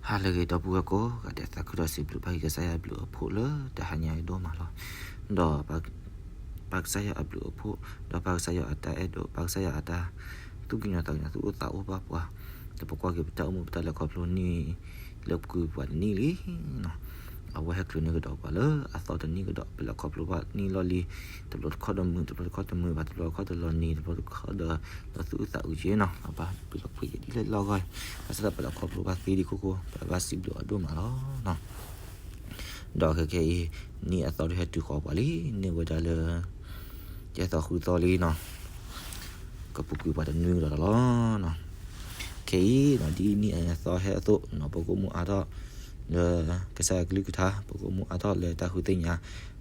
ဟါလၢအဂ့ၤ ဒီပုၢ်ဝဲၢ်ကိးဂၤဒဲး, သးခုဒီးစံးဘျုးဘၣ်က့ၤကစၢ်ယွၤအဘျုးအဖှိၣ်လၢတဟါညါအံၤဒိၣ်မးလီၤ. ဒီးပၢ်ကစၢ်ယွၤအဘျုးအဖှိၣ်, ဒီးပၢ်ကစၢ်ယွၤအတၢ်အဲၣ်ဒိး, ပၢ်ကစၢ်ယွၤအတၢ်သူၣ်ကညီၤသးကညီၤ သူၣ်အိၣ်သးအိၣ်ဘၣ်ပှၤ, ဒီးပကွၢ်က့ၤပတၢ်အိၣ်မူပတၢ်လဲၤခီဖျိန့ၣ် လၢပကွၢ်ပှၤတနံၣ်လံ အဝဲဟဲချုးန့ၢ်ကဒီးပှၤလၢအသီတနံၣ်ကဒီး ပလဲၤခီဖျိဘၣ်နံၣ်လီၢ်လံၤ, တဘျီတခီၣ်တမုာ်, တဘျီတခီၣ်တမုာ်ဘၣ်, တဘျီတခီၣ်တလီၤနံၤ, တဘျီတခီၣ်ဒီးလီၤသူၣ်အုးသးအုးက့နီၤ, ဘၣ်ဘျုးလီၤဖှံက့ၤဒ်လဲၣ်လီၤဂီၢ်, ဘၣ်ဆၣ်ဒီးပလဲၤခီဖျိဘၣ်သ့ဒံးခိၣ်ခိၣ် ပဘၣ်စံးဘျုးအီၤဒိၣ်မးလီၤ. ဒီးခဲခဲအံၤ နံၣ်အသီဒုးဟဲတုၤဃီၤပှၤလံ, န့ၢ်ဝဲဒၣ်လၢ ကဲသီဃုသီလံနီၤ, ကပူၤကွံာ်ပှၤတနွံကဒီးလီၤ. ခဲအံၤ ဒ်နံၣ်အသီဟဲအသိးနီၤ, ပကအိၣ်မူအါထီၣ်လၢကစၢ်ယွၤကလုၢ်ကထါ, ပကအိၣ်မူအါထီၣ်လၢတၢ်ဃုသ့ၣ်ညါ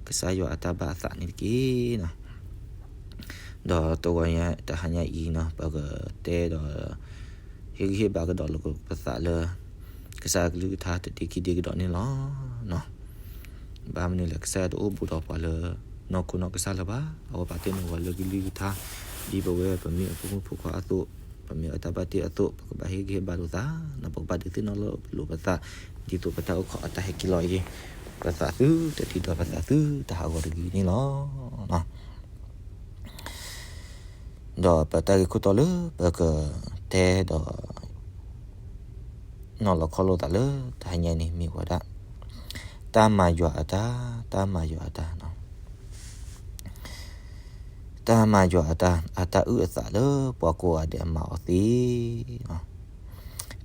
ကစၢ်ယွၤအတၢ်ဘၣ်အသးန့ၣ်တက့ၢ်နီၤ. ဒီးတဂီၤညါတဟါညါအံၤနီၤ, ပကတဲဒီး ဟ့ၣ်ဂံၢ်ဟ့ၣ်ဘါကဒီးလီၤပသးလၢ ကစၢ်ယွၤကလုၢ်ကထါတဒ့ခံဒ့ကဒီးန့ၣ်လီၤ. ဘၣ်မနုၤလဲၣ်, ကစၢ်ယွၤတအိၣ်ဘူးဒီးပှၤလၢနီၢ်ခိနီၢ်ကစၢ်လၢၤဘၣ်. အဝဲပာ်တ့ၢ်န့ၢ်ဝဲလၢကလုၢ်ကထါ, ဒ်ပဝဲပမ့ၢ်အဖိမုၣ်ဖိခွါအသိး, ပမ့ၢ်အတၢ်ဘၣ်တ့အသိး, ပကဘၣ်ဟ့ၣ်ဂံၢ်ဟ့ၣ်ဘါလိာ်သး, ပကဘၣ်ဒုးသ့ၣ်နီၣ်လီၤပသး, ဒ်သိးပတၢ်အိၣ်ခိးအတၢ်ဟဲက့ၤလီၤအံၤ, ပသးသုတဒ်ဒီးပသးသုတဟးဂီၤတဂ့ၤန့ၣ်လီၤ. ဒီးပတၢ်ဂ့ၢ်ခိၣ်တီလၢပကတဲဒီး နီၤလီၤခီလိာ်သးလၢတဟါညါန့ၣ်မ့ၢ်ဝဲဒၣ် တၢ်မၤယွၤအတၢ်, တၢ်မၤယွၤအတၢ်, တၢ်မၤယွၤအတၢ်, အတၢ်အုၣ်အသးလၢပှၤကိးဂၤဒဲးအမၤအီၤသ့.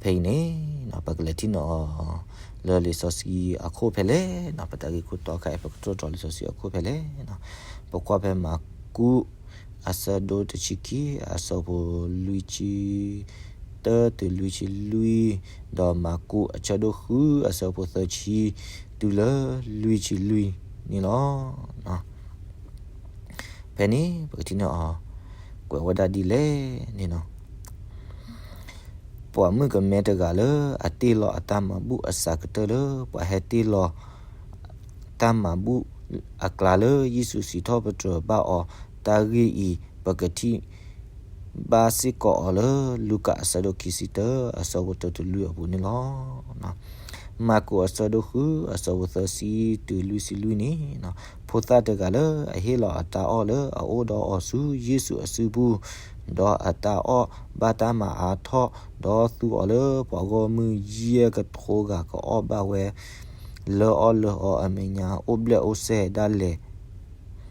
ဖဲအံၤန့ၣ် ပကလဲၤထံၣ်န့ၢ်အီၤ လၢလံာ်စီဆှံအခိၣ်ဖဲလဲၣ်, ပတၢ်ဂ့ၢ်ခိၣ်တီခါအံၤ ပကတြီၢ်တြီၤလံာ်စီဆှံအခိၣ်ဖဲလဲၣ်. ပကွၢ်ဖဲမၢ်ကူး အဆၢဒိၣ်တဆံခံ အဆၢဖိလွံၢ်ဆံ တၢတုၤလွံၢ်ဆံလွံၢ်, ဒီးမၢ်ကူးအဆၢဒိၣ်ဃု အဆၢဖိသၢဆံ တုၤလၢလွံၢ်ဆံလွံၢ်န့ၣ်လီၤ. ဖဲန့ၣ် ပကထံၣ်န့ၢ်အီၤ ကွဲးဝဲဒၣ်ဒ်လဲၣ်န့ၣ်လီၤ. ပှၤမုၣ်ကမဲတဂၤလၢအတ့ၢ်လီၤအတၢ်မၤဘူၣ်အစှၤကတၢၢ်လၢ ပှၤဟဲတ့ၢ်လီၤ တၢ်မၤဘူၣ်အကျါလၢယ့ၣ်ၡူးစံးထီၣ်ပတြၢၤဘၣ်အီၤ, တၢ်ဂ့ၢ်အံၤ ပကထံၣ်ဘၣ်စ့ၢ်ကီးအီၤလၢ လူၤကၣ်အဆၢဒိၣ်ခံဆံတၢ အဆၢဖိတၢတုၤလွံၢ်အပူၤန့ၣ်လီၤ. မၢ်ကူးအဆၢဒိၣ်ဃု အဆၢဖိသၢဆံတုၤလွံၢ်ဆံလွံၢ်န့ၣ်, ဖိသၣ်တဂၤလၢအဟ့ၣ်လီၤအတၢ်အီၣ်လၢအအိၣ်ဒီးအီၤဆူယ့ၣ်ၡူးအစုပူၤ, ဒီးအတၢ်အီၣ်ဘၣ်တၢ်မၤအါထီၣ်, ဒီးသူအီၤလၢပှၤဂီၢ်မုၢ်ယဲၢ်ကထိဂၤကအီၣ်ဘၣ်ဝဲ, လၢအီၣ်လၢအီအမဲာ်ညါ အိၣ်ဘျဲၣ်အိၣ်စဲၤဒၣ်လဲာ်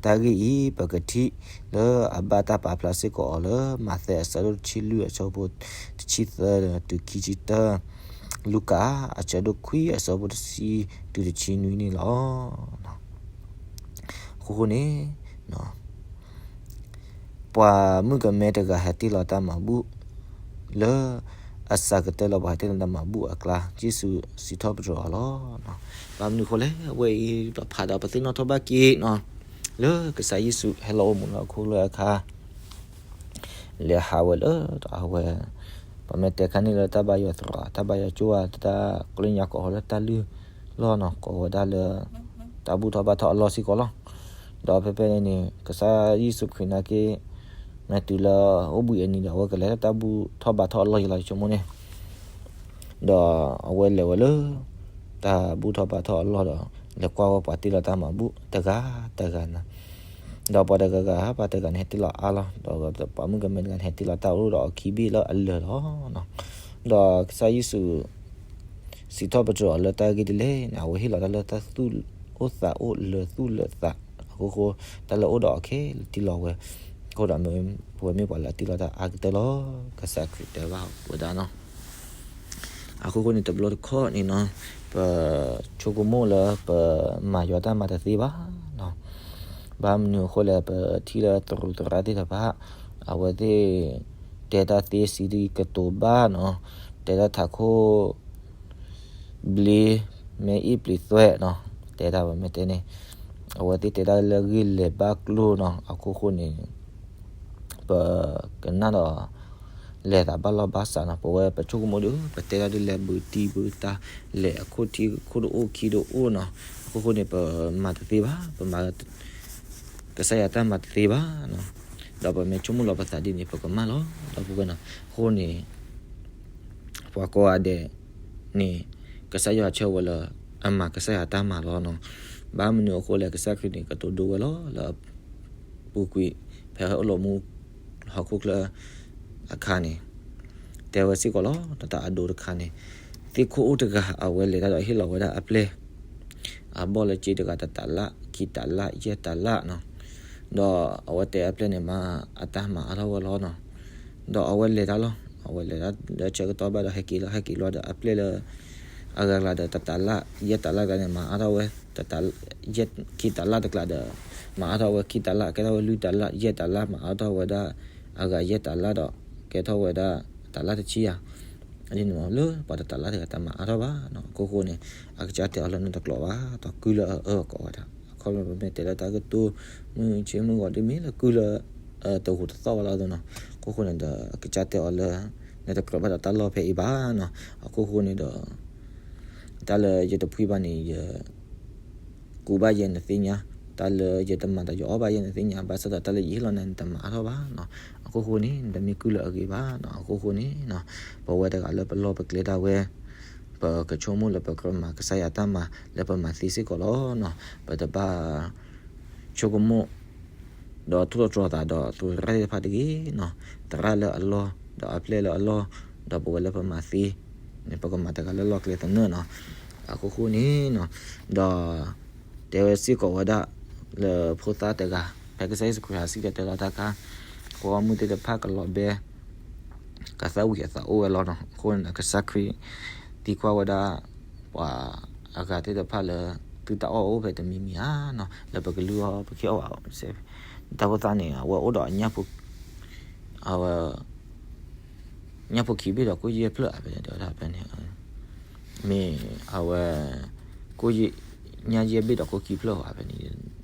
တၢ်ဂ့ၢ်အံၤ ပကထံၣ်လၢအဘၣ်တၢ်ပာ်ဖျါစ့ၢ်ကီးအီၤလၢ မးသဲအဆၢဒိၣ်တဆံလွံၢ် အဆၢဖိတဆံသၢတုၤခံဆံတၢ, လူၤကၣ်အဆၢဒိၣ်ခွံ အဆၢဖိတဆံတုၤတဆံနွံန့ၣ်လီၤ. အဃိဃိန့ၣ် ပှၤမုၣ်ကမဲတဂၤဟဲတ့ၢ်လီၤတၢ်မၤဘူၣ် လၢအစှၤကတၢၢ်လၢပှၤဟဲတ့ၢ်လီၤတၢ်မၤဘူၣ်အကျါ ယ့ၣ်ၡူးစံးထီၣ်ပတြၢၤအီၤလီၤ. ဘၣ်မနုၤအဃိလဲၣ်, အဝဲအံၤဒီးဖးဒီးပသ့ၣ်နီၣ်ထီၣ်ဘၣ်က့ၤနီၤ, လၢကစၢ်ယ့ၣ်ၡူးဟဲလီၤအိၣ်မူလၢဟီၣ်ခိၣ်ချၢအခါ လဲၤဟးဝဲလၢအဝဲ, ပမ့ၢ်တဲခါန့ၣ်လၢတၢ်ဘါယွၤသရိာ် တၢ်ဘါယွၤကၠိဧါ တၢ်ကျ့ညါကိးဝဲလၢတၢ်လုၢ်လီၢ်နီၤ, ကိးဝဲဒၣ်လၢ တၢ်ဘူၣ်ထီၣ်ဘါထီၣ်အလီၢ်စ့ၢ်ကီးလီၤ. ဒီးဖဲဖဲန့ၣ်န့ၣ် ကစၢ်ယ့ၣ်ၡူးခရံာ်နာ်က့ မ့ၢ်တုၤလၢအိၣ်ဘှံးအနံၤဒီး အဝဲကလဲၤလၢတၢ်ဘူၣ်ထီၣ်ဘါထီၣ်အလီၢ်ယံၤလီၤ ယဆိကမိၣ်န့ၣ် ဒီးအဝဲလဲၤဝဲလၢ တၢ်ဘူၣ်ထီၣ်ဘါထီၣ်အလီၢ်ဒီး လဲၤကွၢ်ဝဲပှၤတ့ၢ်လီၤတၢ်မၤဘူၣ်တဂၤတဂၤနီၤ, ဒီးပှၤတဂၤဂၤ ပှၤတဂၤန့ၣ်ဟဲတ့ၢ်လီၤအါလီၤ, ဒီးပှၤမုၣ်ကမဲတဂၤန့ၣ် ဟဲတ့ၢ်လီၤတၢ်အိၣ်ဒီးအခံဘ့ၣ်လၢအလၢာ်လီၤ. ဒီးကစၢ်ယ့ၣ်ၡူး စံးထီၣ်ပတြၢၤအီၤလၢတၢ်ဂ့ၢ်ဒ်လဲၣ်န့ၣ် အဝဲဟ့ၣ်လီၤတၢ်လၢတၢ်သူၣ်အိၣ်သးအိၣ်လၢာ်သူၣ်လၢာ်သးအဃိဃိ, တၢ်လၢအအိၣ်ဒီးအီၤခဲလၢာ်တ့ၢ်လီၤဝဲ, အဃိဒီး ပဝဲမ့ၢ်ပှၤလၢအတ့ၢ်လီၤတၢ်အါကတၢၢ်လီၤ. ကစၢ်ခရံာ်တဲဘၣ်ဝဲဒၣ်နီၤ. အဃိဃိန့ၣ် တဘျီတခီၣ်န့ၣ်နီၤ, ပဆိကမိၣ်လၢပမၤယွၤတၢ်မၤတသ့ဘၣ်နီၤ. ဘၣ်မနုၤအဃိလဲၣ်, ပထံၣ်လၢသရူးသရၣ်သ့ၣ်တဖၣ် အဝဲသ့ၣ် တဲတၢ်သ့စံးတံၤကတိၤဘၣ်နီၤ, တဲတၢ်ထးခိၣ် ဘျ့ မ့ၢ်အ့ၣ်ပျံၤသွဲၣ်နီၤ, တဲတၢ်ဝဲမ့ၢ်တဲန့ၣ်, အဝဲသ့ၣ်တဲတၢ်လၢဂ့ၢ်လဲၤဘၣ်ကျိၤနီၤ, အဃိဃိန့ၣ် ပကနၣ်ဒီး လဲၤသးဘၣ်လီၢ်ဘၣ်စးနီၤ, ပဝဲပဆိကမိၣ်ဒီး ပတဲတၢ်ဒ်လဲၣ် ဘုးတံၢ်ဘုးတၢ် လဲၤအခိၣ်ထံခိၣ်တအိၣ်ခံတအိၣ်နီၤ, အဃိဃိန့ၣ် ပမၤတသ့ဘၣ်, ပမၤ ကစၢ်ယွၤတၢ်မၤတသ့ဘၣ်နီၤ, ဒီးပမ့ၢ်ဆိကမိၣ်လီၤပသးဒ်န့ၣ် ပကမၢလီၤ, ဒီပုၢ်ဝဲၢ်နီၤ, အဃိန့ၣ် ပှၤကိးဂၤဒဲး န့ၣ် ကစၢ်ယွၤဆၢဝဲလၢ အမၤကစၢ်ယွၤတၢ်မၤလီၤနီၤ. ဘၣ်မနုၤအဃိလဲၣ် ကစၢ်ခရံာ်န့ၣ် ကတိၤဒိဝဲလီၤလၢ ပူၤကွံာ် ဖဲဟဲအိၣ်လီၤမူ ဟီၣ်ခိၣ်ချၢအခါန့ၣ် တဲဝဲစ့ၢ်ကီးလီၤ. တၢ်အဒိတခါန့ၣ် သ့ၣ်ခိၣ်အိၣ်တဂၤ အဝဲလဲၤတၢ်ဒီးဟ့ၣ်လီၤဝဲဒၣ်အပျဲၢ် အဘီၣ်လၢကၠ့တဂၤတတးလၣ် ခံတးလၣ် ယဲၢ်တးလၣ်နီၤ. ဒီးအဝဲတဲအပျဲၢ်န့ၣ်မး အတၢ်မၤအါထီၣ်ဝဲလီၤနီၤ. ဒီးအဝဲလဲၤတၢ်လီၤ. အဝဲလဲၤတၢ်လၢဆၢကတီၢ်ဘၣ်ဒီး ဟဲက့ၤလီၤ ဟဲက့ၤလီၤဒီး အပျဲၢ်လၢ အဂၤကျါဒီး တတးလၣ် ယဲၢ်တးလၣ်ကျါန့ၣ် မၤအါထီၣ်ဝဲ တတး ယဲၢ် ခံတးလၣ်တကျါဒီး မၤအါထီၣ်ဝဲခံတးလၣ် ကဲထီၣ်ဝဲလွံၢ်တးလၣ် ယဲၢ်တးလၣ် မၤအါထီၣ်ဝဲဒၣ် အဂၤယဲၢ်တးလၣ်ဒီး ကဲထီၣ်ဝဲဒၣ် တးလၣ်တဆံယၤ ဒ်န့ၣ်မး လၢပှၤတတးလၣ်တဂၤ တၢ်မၤအါထီၣ်ဘၣ်နီၤ. အခိၣ်ဃိန့ၣ် အကစၢ်တဲအီၤလၢ နတကြၢးဘၣ် ဒီးကုၢ်လၢအအၢအကိးဝဲဒၣ် အခီပညီ ပမ့ၢ်တဲလၢတၢ်ကတိၤ မုၢ်ဆ့မုၢ်ဂီၤဒ်မ့ၢ်လၢကုၢ်လၢ တဂိာ်တသီၣ်ဘၣ်လီၤနီၤ. အခိၣ်ဃိန့ၣ်ဒီး အကစၢ်တဲအီၤလၢ နတကြၢးဘၣ်ဒီးတၢ်လီၢ်ဖဲအံၤဘၣ်နီၤ. အခိၣ်ဃိန့ၣ်ဒီး တၢ်လၢယတဖှံဘၣ်န့ၣ် ယ ကူးဘၣ်ယဲနသ့ၣ်ညါ, တၢ်လၢယတမၤတၢ်ယအီၣ်ဘၣ်ယဲနသ့ၣ်ညါ, ဘၣ်ဆၣ်ဒီးတၢ်လၢယဟ့ၣ်လီၤနၤန့ၣ် နတမၤအါထီၣ်ဘၣ်နီၤ. အခိၣ်ဃိန့ၣ် နတမ့ၢ်ကုၢ်လၢအဂ့ၤဘၣ်နီၤ. အခိၣ်ဃိန့ၣ် ပဝဲတဂၤလၢပလီၢ်ပကျဲဒၣ်ဝဲ ပကဆိကမိၣ်လၢပကြၢးမၤကစၢ်ယွၤတၢ်မၤလၢပမၤသ့စ့ၢ်ကီးလီၤနီၤ. ပတဘၣ် ဆိကမိၣ် ဒီးထိၣ်သတြီၤသးဒီးသရၣ်သ့ၣ်တဖၣ်တဂ့ၤနီၤ. သရၣ်လၢအလီၢ် ဒီးအပျဲၢ်လၢအလီၢ် ဒီးပဝဲလၢပမၤသ့န့ၣ် ပကမၤတဂၤလၢလီၢ်ကျဲသနၢၣ်နီၤ. အခိၣ်ဃိန့ၣ်နီၤ ဒီး တဲဝဲစ့ၢ်ကီးဝဲဒၣ် လၢဖိသၣ်တဂၤ ဖဲကစၢ်ယ့ၣ်ၡူးခရံာ်ဟးစံၣ်တဲၤတဲလီၤတၢ်အခါ ပှၤဂီၢ်မုၢ်သ့ၣ်တဖၣ်ကလီၤဘဲ ကသၣ်ဝံၤအသးအိၣ်ဝဲလီၤနီၤ. အဃိန့ၣ်ဒီး ကစၢ်ခရံာ်သံကွၢ်ဝဲဒၣ် ပှၤအဂၤသ့ၣ်တဖၣ်လၢ သုတၢ်အီၣ်အိၣ်ဖဲတမံၤမံၤဧါနီၤ, လၢပကလုၢ်အီၣ်ပကဟ့ၣ်အီၣ်ဘၣ်စဲး, တၢ်ဖိသၣ်န့ၣ် အဝဲအိၣ်ဒီးအ အဝဲ ညၣ်ဖိခံဘ့ၣ်ဒီးကိၣ်ယဲၢ်ဖျၢၣ်ဧါ ဖဲန့ၣ်တဲဝဲဒၣ်ဖဲန့ၣ်, မ့ၢ်အဝဲ ကိၣ်ယဲၢ် ညၣ်ယဲၢ်ဘ့ၣ်ဒီးကိၣ်ခံဖျၢၣ်ဧါ ဖဲန့ၣ်,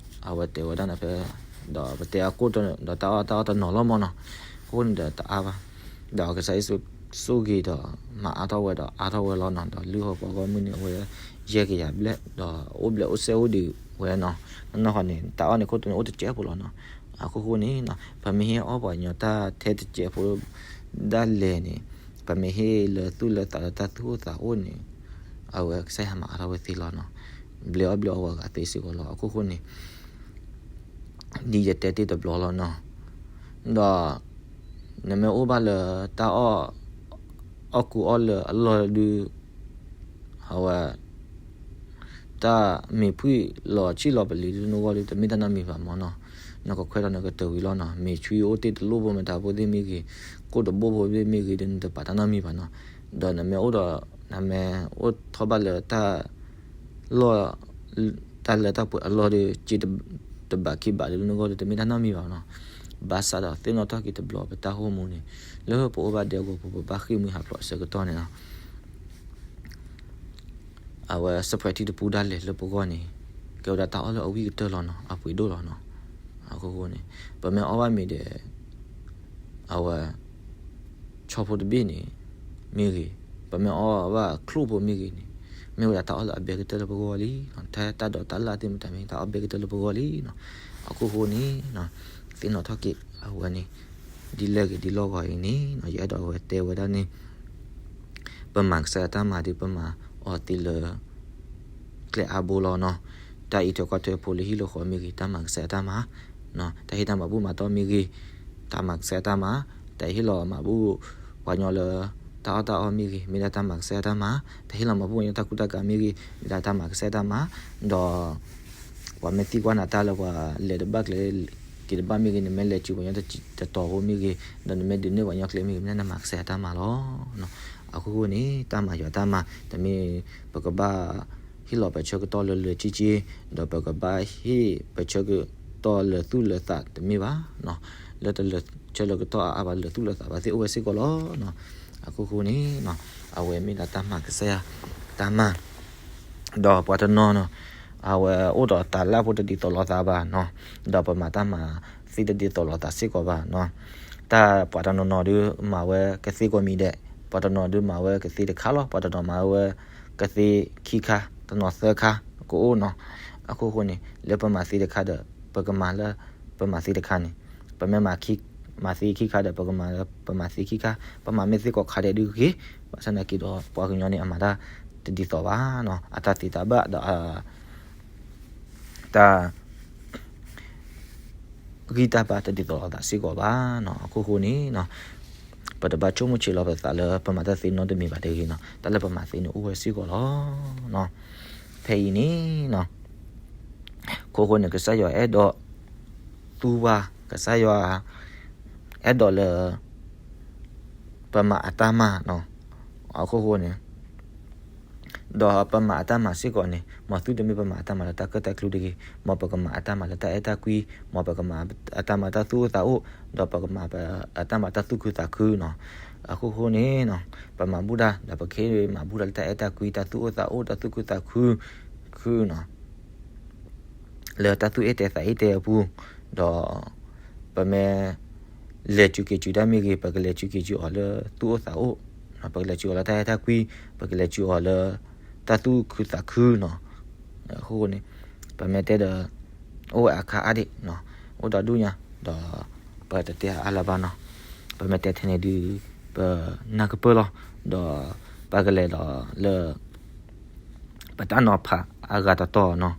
အဝဲတဲဝဲဒၣ်န့ၣ်ဖဲ ဒီးပတဲအကိၣ်ဒီးတၢ်အီၣ်တၢ်အီၣ်တနီၤလီၤမၢ်နီၤ, အဃိန့ၣ်ဒီးတအါဘၣ်, ဒီးကစၢ်ယ့ၣ်ၡူးဆိၣ်ဂ့ၤဒီး မၤအါထီၣ်ဝဲဒီးအါထီၣ်ဝဲလီၤနီၤ, ဒီးလုၢ်ဟီၣ်ပှၤဂီၢ်မုၢ်န့ၣ် အဝဲယဲၢ်ကယၤဘျဲၣ် ဒီးအိၣ်ဘျဲၣ်အိၣ်စဲးအိၣ်ဒံးဝဲနီၤ, နီၢ်နီၢ်ဃီန့ၣ် တၢ်အီၣ်န့ၣ်ခိၣ်တီန့ၣ်အိၣ်တစဲးဖိလီၤနီၤ, အခိၣ်ဃိန့ၣ် ပမ့ၢ်ဟ့ၣ်အီၣ်ပှၤကညီတၢ်ထဲတစဲးဖိဒၣ်လဲာ်န့ၣ်, ပမ့ၢ်ဟ့ၣ်လၢသူၣ်လၢသးလၢတၢ်သူၣ်အိၣ်သးအိၣ်န့ၣ်, အဝဲကစၢ်ယွၤမၤအါထီၣ်ဝဲသ့လီၤနီၤ, ဘျဲးအီၣ်ဘျဲးအီဝဲအဂၤသ့စ့ၢ်ကီးလီၤ, အခိၣ်ဃိန့ၣ် ဒ်ယတဲတ့ၢ်တဘျီလီၤနီၤ, ဒီး နမ့ၢ်အိၣ်ဘၣ်လၢတၢ်အီၣ် အီၣ်ကူအီၣ်လၢအလီၢ်ဒုး အဝဲ တၢ်မ့ၢ်ဖှံလီၤဆံၣ်လီၤပလံၤဒုးနဂီၢ်ဒုး တမ့ၢ်တၢ်နီတမံၤဘၣ်မၢ်နီၤ, နကခွဲးဒီးနကတၢၢ်ဝံၤလီၤနီၤ, မ့ၢ်ဆွံအိၣ်တ့ၢ်တလိၣ်ဖိမတၤဖိသ့ၣ်မ့ၢ်ဂ့ၤ, ကိၣ်တဘိၣ်ဖိသ့ၣ်မ့ၢ်ဂ့ၤဒုး နတပာ်တၢ်နီတမံၤဘၣ်နီၤ, ဒီးနမ့ၢ်အိၣ်ဒီး နမ့ၢ်အိၣ်ထီၣ်ဘၣ်လၢတၢ် လီၢ် တၢ်လၢတၢ်ပှဲၤအလီၢ်ဒီး စ့တဘးခံဘးဒုးနဂီၢ်ဒီး တမ့ၢ်တၢ်နီတမံၤဘၣ်နီၤ, ဘၣ်ဆၣ်ဒီးသ့ၣ်နီၣ်ထီၣ်က့ၤတဘျီပတၢ်အိၣ်မူန့ၣ်, လၢပအိၣ်ဘၣ်ဒဲကဝီၤပူၤ ပဘၣ်ဃ့ၢ်မှံဟးဖျိးအဆၢကတီၢ်န့ၣ်လီၤ. အဝဲစဲးဖရဲးထံတပူၤဒၣ်လဲာ်လၢပဂီၢ်န့ၣ် ကဲဝဲဒၣ်တၢ်အီၣ်လၢအဝံၣ်ကတၢၢ်လီၤနီၤ, အပှ့ၤဒိၣ်လီၤနီၤ, အဃိန့ၣ် ပမ့ၢ်အီၣ်ဘၣ်မ့ၤဒီး အဝဲ ဆီဖိတဘ့ၣ်န့ၣ် မ့ၢ်ဂ့ၤ, ပမ့ၢ်အီၣ်ဘၣ်ချိၣ်ဖိမ့ၢ်ဂ့ၤန့ၣ်, မ့ၢ်ဝဲဒၣ်တၢ်အီၣ်လၢအဘဲကတၢၢ်လၢပဂီၢ်လံနီၤ, ထဲတၢ်ဒိးတၢ်လၢ်သ့ၣ်မတၤမ့ၢ် တၢ်အီၣ်ဘဲကတၢၢ်လၢပဂီၢ်လံနီၤ, အခိၣ်ဃိန့ၣ် သ့ၣ်နီၣ်ထီၣ်က့ၤအဝဲန့ၣ် ဒ်လဲၣ်ဂ့ၤဒ်လီၢ်ဂီၤအံၤန့ၣ် ယအဲၣ်ဒိးအဝဲတဲဝဲဒၣ်န့ၣ် ပမၤကစၢ်ယွၤတၢ်မၤဒီး ပမၤအီၤသ့လၢ ကျဲအါဘိလီၤနီၤ, တၢ်အံးထွဲကွၢ်ထွဲဖိလၢဟံၣ်လၢဃီမ့ၢ်ဂ့ၤ တၢ်မၤကစၢ်ယွၤတၢ်မၤ, တၢ်ဟ့ၣ်တၢ်မၤဘူၣ်မၤတီၢ်မ့ၢ်ဂ့ၤ တၢ်မၤကစၢ်ယွၤတၢ်မၤ, တၢ်ဟ့ၣ်လီၤမၤဘူၣ်ပှၤကညီလၢ တၢ်အီၣ်တၢ်အီမ့ၢ်ဂ့ၤ မ့ၢ်ဒၣ်တၢ်မၤကစၢ်ယွၤတၢ်မၤ, တၢ်ဟ့ၣ်လီၤမၤဘူၣ်ပှၤကညီတၢ်ကူတၢ်ကၤမ့ၢ်ဂ့ၤ မ့ၢ်ဒၣ်တၢ်မၤကစၢ်ယွၤတၢ်မၤ, ဒီး ပှၤမ့ၢ်သံကွၢ်နၤတၢ်လၢပှၤလဲၤတဘၣ်ကျဲ က့ၤတဘၣ်မ့ၢ်ဂ့ၤ နမ့ၢ်လဲၤစုပှၤကညီတတီၤဖိမ့ၢ်ဂ့ၤ ဒီးနမ့ၢ်ဒုးနဲၣ်ပှၤကညီကျဲမ့ၢ်ဂ့ၤ မ့ၢ်ဒၣ်နမၤကစၢ်ယွၤတၢ်မၤလီၤ. အခိၣ်ဃိန့ၣ် တၢ်မၤယွၤတၢ်မၤ တမ့ၢ်ပကဘၣ်ဟ့ၣ်လီၤပဆၢကတီၢ်လၢလၢာ်ဆ့ဆ့, ဒီးပကဘၣ်ဟ့ၣ်ပဆၢကတီၢ်လၢသူၣ်လၢသးတမ့ၢ်ဘၣ်, လၢတလၢာ်ဆၢလၢာ်ကတီၢ်အါအါဘၣ် လၢသူၣ်လၢသးဘၣ်သ့ၣ်အိၣ်ဝဲစ့ၢ်ကီးလီၤ. အခိၣ်ဃိန့ၣ် အဝဲမ့ၢ်ဒၣ်တၢ်မၤကစၢ်ယွၤတၢ်မၤ ဒီးပှၤတနီၤနီၤ အဝဲအိၣ်ဒီးတၤလၣ်ဖိတဒ်သိးလိာ်သးဘၣ်နီၤ, ဒီးပမၤတၢ်မၤသ့တဒ်သိးလိာ်သးစ့ၢ်ကီးဘၣ်နီၤ, တၢ်ပှၤတနီၤနီၤဒုးမၤဝဲကသ့ကိးမံၤဒဲး, ပှၤတနီၤဒုးမၤဝဲကသ့တခါလီၤ, ပှၤတနီၤမၤဝဲကသ့ခံခါ, တနီၤသၢခါကအိၣ်နီၤ, အခိၣ်ဃိန့ၣ် လၢပမၤသ့တခါဒီး ပကမၤလၢပမၤသ့တခါန့ၣ်, ပမ့ၢ်မၤခံ မၤသ့ခံခါဒီး ပကမၤလၢပမၤသ့ခံခါ, ပမၤမ့ၢ်သ့ကိးခါဒဲးဒုးဂ့ၤ, ဘၣ်ဆၣ်သနာ်က့ဒီး ပှၤကညီန့ၣ် အမၤတၢ်တဒ်သိးဘၣ်နီၤ, အတၢ်သ့တၢ်ဘၣ်ဒီး တၢ် ဂံၢ်တၢ်ဘါတဒ်သိးလိာ်သးစ့ၢ်ကီးဘၣ်နီၤ. အခိၣ်ဃိန့ၣ်နီၤ, ပတဘၣ်ဆိကမိၣ်ဆံးလီၤပသးလၢပမၤတၢ်သ့နီတမံၤဘၣ်တဂ့ၤနီၤ, တၢ်လၢပမၤသ့န့ၣ်အိၣ်ဝဲစ့ၢ်ကီးလီၤ. ဖဲအံၤန့ၣ်နီၤ, အခိၣ်ဃိန့ၣ် ကစၢ်ယွၤအဲၣ်ဒိးသူၣ်ဘၣ်, ကစၢ်ယွၤ အဲၣ်ဒိးလၢ ပမၤအတၢ်မၤနီၤ. အခိၣ်ဃိန့ၣ် ဒီးပမၤအတၢ်မၤစ့ၢ်ကီးန့ၣ် မ်သုတမ့ၢ်ပမၤအတၢ်မၤလၢတၢ်ကၢၣ်တၢ်ကျူတဂ့ၤ, မ်ပကမၤအတၢ်မၤလၢတၢ်အဲၣ်တၢ်ကွံ, မ်ပကမၤအတၢ်မၤတၢ်သူၣ်အိၣ်သးအိၣ်, ဒီးပကမၤအတၢ်မၤတၢ်သူၣ်ခုသးခုနီၤ. အခိၣ်ဃိန့ၣ်နီၤ, ပမၤဘူၣ်တၢ် ဒီးပကဟ့ၣ်မၤဘူၣ်တၢ်လၢတၢ်အဲၣ်တၢ်ကွံ, တၢ်သူၣ်အိၣ်သးအိၣ်, တၢ်သူၣ်ခုသးခု, ခုနီၤ. လၢတၢ်သူၣ်အ့ၣ်တဲသးအ့ၣ်တဲအပူၤ, ဒီး ပမ့ၢ်လဲၤစုက့ၤစုတၢ်မ့ၢ်ဂ့ၤ, ပကလဲၤစုက့ၤစုအီၤလၢသူၣ်အိၣ်သးအိၣ်, ပကလဲၤစုအီၤလၢတၢ်အဲၣ်တၢ်ကွံ, ပကလဲၤစုအီၤလၢတၢ်သူၣ်ခုသးခုနီၤ. အဃိန့ၣ် ပမ့ၢ်တဲဒီး အိၣ်ဝဲအခါအါဒံး, အိၣ်ဒီဒူၣ်ညါ, ဒီးပတတဲအါလၢၤဘၣ်နီၤ. ပမ့ၢ်တဲထဲန့ၣ်ဒုး ပနၢ်ကပၢၢ်လီၤ, ဒီးပကလဲၤဒီးလၢ ပတၢ်နီၤဖးအဂၤတတီၤနီၤ.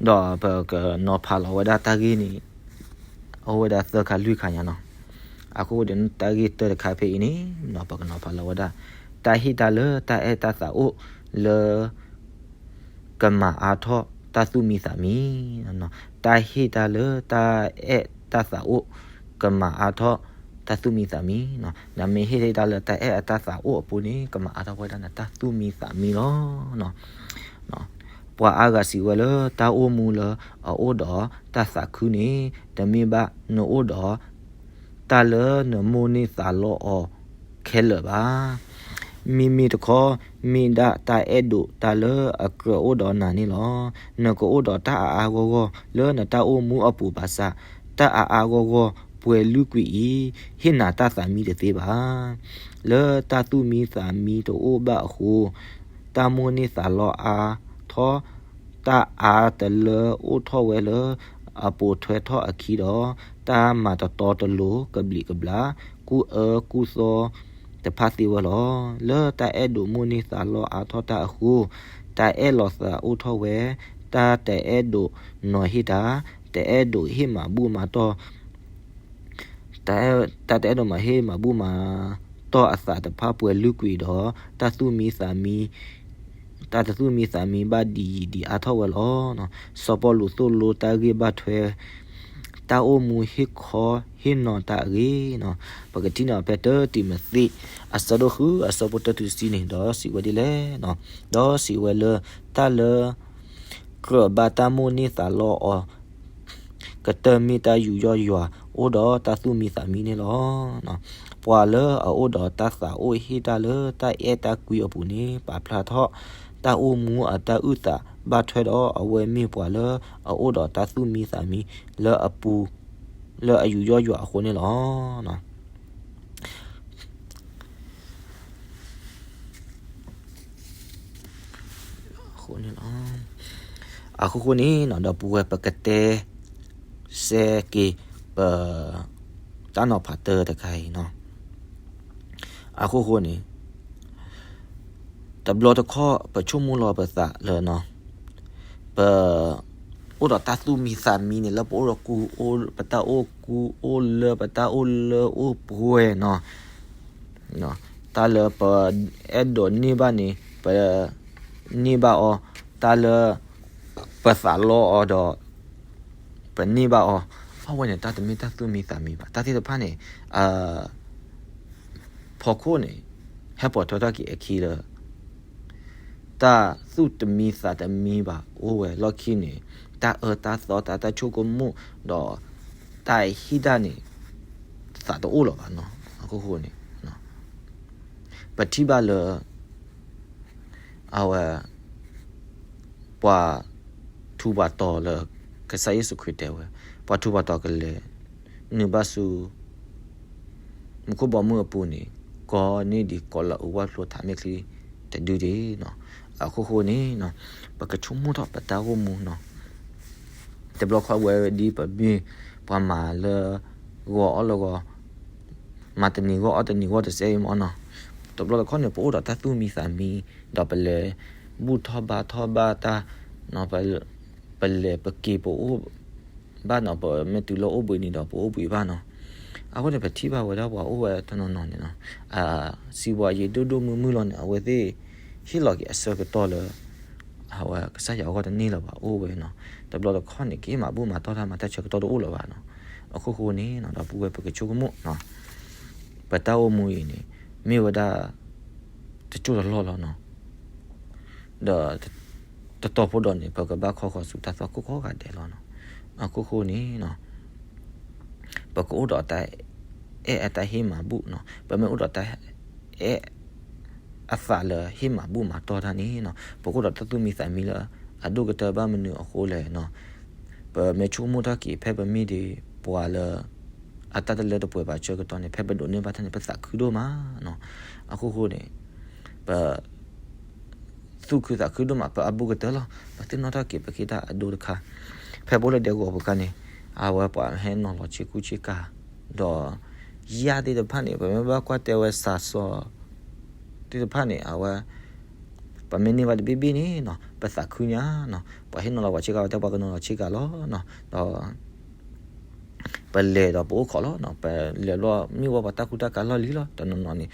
ဒီးပကနီၤဖးလီၤဝဲဒၣ်တၢ်ဂ့ၢ်န့ၣ် အိၣ်ဝဲဒၣ်သၢခါလွံၢ်ခါညါနီၤ. အဃိဒီးတၢ်ဂ့ၢ်တၢတခါဖဲအံၤန့ၣ် ပကနီၤဖးလီၤဝဲဒၣ် တၢ်ဟ့ၣ်တၢ်လၢတၢ်အဲၣ်တၢ်သးအိၣ်လၢ ကမၤအါထီၣ်တၢ်သူၣ်မံသးမံ, တၢ်ဟ့ၣ်တၢ်လၢတၢ်အဲၣ်တၢ်သးအိၣ် ကမၤအါထီၣ်တၢ်သူၣ်မံသးမံ, နမ့ၢ်ဟ့ၣ်တၢ်လၢတၢ်အဲၣ်အတၢ်သးအိၣ်အပူၤန့ၣ် ကမၤအါထီၣ်ဝဲဒၣ်နတၢ်သူၣ်မံသးမံလီၤ. ပှၤအါဂၤစံးဝဲလၢ တၢ်အိၣ်မူလၢအအိၣ်ဒီးတၢ်သးခုန့ၣ် တမ့ၢ်ဘၣ်နအိၣ်ဒီး တၢ်လၢနမိၣ်န့ၢ်သးလီအီၤခဲလၢာ်ဘၣ်. မ့မ့ၢ်တခီ မ့ၢ်ဒၣ်တၢ်အဲၣ်ဒိးတၢ်လၢအကြၢးအိၣ်ဒီးနၤန့ၣ်လီၤ. နကအိၣ်ဒီးတၢ်အါအါဂီၢ်ဂီၢ်လၢနတၢ်အိၣ်မူအပူၤဘၣ်ဆၣ်, တၢ်အါအါဂီၢ်ဂီၢ်ပှဲၤလုာ်ကွံာ်အံၤ ဟ့ၣ်နၤတၢ်သးမံတသ့ဘၣ်. လၢတၢ်သူၣ်မံသးမံတအိၣ်ဘၣ်အဃိ, တၢ်မိၣ်န့ၢ်သးလီအါထီၣ် တၢ်အါတလၢအိၣ်ထီၣ်ဝဲလၢအပိာ်ထွဲထီၣ်အခံဒီး, တၢ်မၤတတီတလိၤကဘျံးကဘျၣ် ကူၣ်အၢကူၣ်သီတဖၣ်သ့ဝဲလီၤ. လၢတၢ်အဲၣ်ဒိးမိၣ်န့ၢ်သးလီအါထီၣ်တၢ်အဃိ, တၢ်အဲၣ်လီၤသးအိၣ်ထီၣ်ဝဲ, တၢ်တအဲၣ်ဒိးနီၤဟ့ၣ်တၢ်, တအဲၣ်ဒိးဟ့ၣ်မၤဘူၣ်မၤတီၢ် တၢ်တအဲၣ်ဒိးမၤဟ့ၣ်မၤဘူၣ်မၤတီၢ်အသးတဖၣ် ပှဲၤလုာ်ကွံာ်ဒီး တၢ်သူၣ်မံသးမံ, တၢ်တသူၣ်မံသးမံဘၣ်ဒ်ယံာ်ဒ်အါထီၣ်ဝဲလီၤ. စီၤပီလူးသိၣ်လိတၢ်ဂ့ၢ်ဘၣ်ထွဲ တၢ်အိၣ်မူဟ့ၣ်ခီဟ့ၣ်နီၤတၢ်အဂ့ၢ်, ပကထံၣ်န့ၢ်ဖဲတၢတံၤမသ့း အဆၢဒိၣ်ဃု အဆၢဖိတၢတုၤတဆံန့ၣ် ဒီးစံးဝဲဒ်လဲၣ်, ဒီးစံးဝဲလၢ တၢ်လၢ ကြၢးဘၣ်တၢ်မိၣ်န့ၢ်သးလီအီၤ ကတၢၢ်မ့ၢ်တၢ်ယူးယီၣ်ယွၤ အိၣ်ဒီးတၢ်သူၣ်မံသးမံန့ၣ်လီၤ. ပှၤလၢအအိၣ်ဒီးတၢ်သးအိၣ်ဟ့ၣ်တၢ်လၢတၢ်အဲၣ်တၢ်ကွံအပူၤန့ၣ် ပာ်ဖျါထီၣ်တၢ်အိၣ်မူအတၢ်အုၣ်သး ဘၣ်ထွဲဒီးအဝဲမ့ၢ်ပှၤလၢအအိၣ်ဒီးတၢ်သူၣ်မံသးမံလၢအပူၤ လၢအယူးယီၣ်ယွၤအဃိန့ၣ်လီၤ. အဃိဃိန့ၣ် ဒီပုၢ်ဝဲၢ်ပကတဲစဲက့ၤ ပ တၢ်နီၤဖးတၢတခါအံၤနီၤ. အဃိဃိန့ၣ် တဘျီတခီၣ်ပဆိကမိၣ်လီၤပသးလၢ ပ အိၣ်ဒီးတၢ်သူၣ်မံသးမံန့ၣ် လၢပအိၣ်ဒီးကူ ပတၢ်အိၣ်ကူအိၣ်လၢ ပတၢ်အိၣ်လၢအိၣ်ပှဲၤနီၤ. တၢ်လၢပအဲၣ်ဒိးန့ၢ်ဘၣ်န့ၣ် ပန့ၢ်ဘၣ်အီၤ, တၢ်လၢ ပသးလီအီၤဒီး ပန့ၢ်ဘၣ်အီၤ, အဝဲန့ၣ် တၢ်တမ့ၢ်တၢ်သူၣ်မံသးမံဘၣ်. တၢ်သ့ၣ်တဖၣ်န့ၣ် ဖီခိၣ်န့ၣ် ဟဲပိာ်ထွဲထီၣ်က့ၤအခံလၢ တၢ်သူၣ်တမံသးတမံဘၣ်အိၣ်ဝဲလီၢ်ခံန့ၣ် တၢ်အၢတၢ်သီ တၢ်တၢ်ဆိကမိၣ် ဒီး တၢ်ဟ့ၣ်တၢ်န့ၣ် သးတအိၣ်လၢၤဘၣ်နီၤ. အဃိဃိန့ၣ် ပထံၣ်ဘၣ်လၢ အဝဲ ပှၤထူးပှၤတီၤလၢ ကစၢ်ယ့ၣ်ၡူးခရံာ်တဲဝဲ, ပှၤထူးပှၤတီၤကလဲၤနုာ်ဘၣ်ဆူ မူခိၣ်ဘီမုၢ်အပူၤန့ၣ် ကီန့ၢ်ဒံးကိးလၢအဝၣ်ဖျိထးမဲာ်ချံတဒုဒၣ်နီၤ. အဃိဃိန့ၣ် ပကဆိကမိၣ်ထီၣ်ပတၢ်အိၣ်မူနီၤ. တဘျီခီဝဲဒ်ပမ့ၢ်ပှၤမၤလၢ ဂီၤအီၣ်လၢဂီၤ, မၤတနံၤဂီၢ်အီၣ်တနံၤဂီၢ်တစဲးအံၤမ့ၢ်နီၤ. တဘျီတခီၣ်န့ၣ် ပအိၣ်ဒီးတၢ်သူၣ်မံသးမံ, ဒီးပလဲၤဘူၣ်ထီၣ်ဘါထီၣ်ဘၣ်တၢ်, ပလဲၤပက့ၤပအိၣ်ဘၣ်နီၤ, ပမ့ၢ်တုၤလၢအိၣ်ဘှံးနံၤဒီးပအိၣ်ဘှံးဘၣ်နီၤ. အဃိန့ၣ် ပထံၣ်ဘၣ်ဝဲဒၣ်ပှၤအိၣ်ဝဲတနီၤနီၤန့ၣ်နီၤ, စံးပှၤယံာ်ဒိၣ်ဒိၣ်မုၢ်မုၢ်လီၤန့ၣ် အဝဲသ့ၣ်ဟ့ၣ်လီၤက့ၤအဆၢကတီၢ်လၢ အဝဲကစၢ်ယွၤအဂီၢ်တန့ၢ်လၢၤဘၣ် အိၣ်ဝဲနီၤ. တဘျီတခီၣ်န့ၣ် ကဟ့ၣ်မၤဘူၣ်မၤတီၢ်တၢ် မၤတၢ်ဆၢကတီၢ်တအိၣ်လၢၤဘၣ်နီၤ. အခိၣ်ဃိန့ၣ်နီၤ ဒီပုၢ်ဝဲၢ်ပကဆိကမိၣ်နီၤ, ပတၢ်အိၣ်မူအံၤန့ၣ် မ့ၢ်ဝဲဒၣ်တစိၢ်တလီၢ်လီၤနီၤ. ဒီး တတီၤဖိဒီးန့ၣ် ပကဘၣ်ခီဃီၤဆူတၢ်သွၣ်ခိၣ်ကိးဂၤဒဲးလီၤနီၤ. အခိၣ်ဃိန့ၣ်နီၤ ပကအိၣ်ဒီးတၢ်အဲၣ်အတၢ်ဟ့ၣ်မၤဘူၣ်နီၤ. ပမ့ၢ်အိၣ်ဒီးတၢ်အဲၣ်အသးလၢဟ့ၣ်မၤဘူၣ်မၤတီၢ်တၢ်န့ၣ်နီၤ, ပကအိၣ်ဒီးတၢ်သူၣ်မံသးမံလၢအဒိၣ်ကတၢၢ်ဘၣ်မနုၤအဃိလဲၣ်နီၤ. ပမ့ၢ်ဆိကမိၣ်ထီၣ်က့ၤ ဖဲပမ့ၢ်ဒ်ပှၤလၢ အတၢ်တလၢတပှဲၤဘၣ်ဆၢကတီၢ်န့ၣ် ဖဲပဒိးန့ၢ်ဘၣ်တၢ်န့ၣ် ပသးခုဒိၣ်မးနီၤ. အခိၣ်ဃိန့ၣ် ပ သူၣ်ခုသးခုဒိၣ်မး ပအဘူးကတၢၢ်လီၤ. ပသ့ၣ်နီၣ်ထီၣ်က့ၤ ပက့ၤတၢ်အဒိတခါ, ဖဲပအိၣ်လၢဒဲကဝီၤပူၤခါန့ၣ် အဝဲပှၤဟဲနီၤလီၤဆ့ကူဆ့ကၤ, ဒီးယၢ်သ့ၣ်တဖၣ်န့ၣ် ပမ့ၢ်ဘၣ်ကွၢ်တဲဝဲစးစီ သ့ၣ်တဖၣ်န့ၣ် အဝဲ ပမ့ၢ်န့ၢ်ဘၣ်တဘ့ၣ်ဘ့ၣ်န့ၣ်နီၤ ပသးခုညါနီၤ. ပှၤဟ့ၣ်နီၤလီၤပှၤဆ့ကၤ ပှၤတဲပှၤကနီၤလီၤဆ့ကၤလီၤနီၤ. ဒီး ပလဲၤဒီးပအိၣ်ခိးလီၤနီၤ. ပလဲၤဘျီ မ့ၢ်ဝဲပှၤတၢ်ကူတၢ်ကၤလီၢ်လံၤလီၤ. တနီၤနီၤန့ၣ်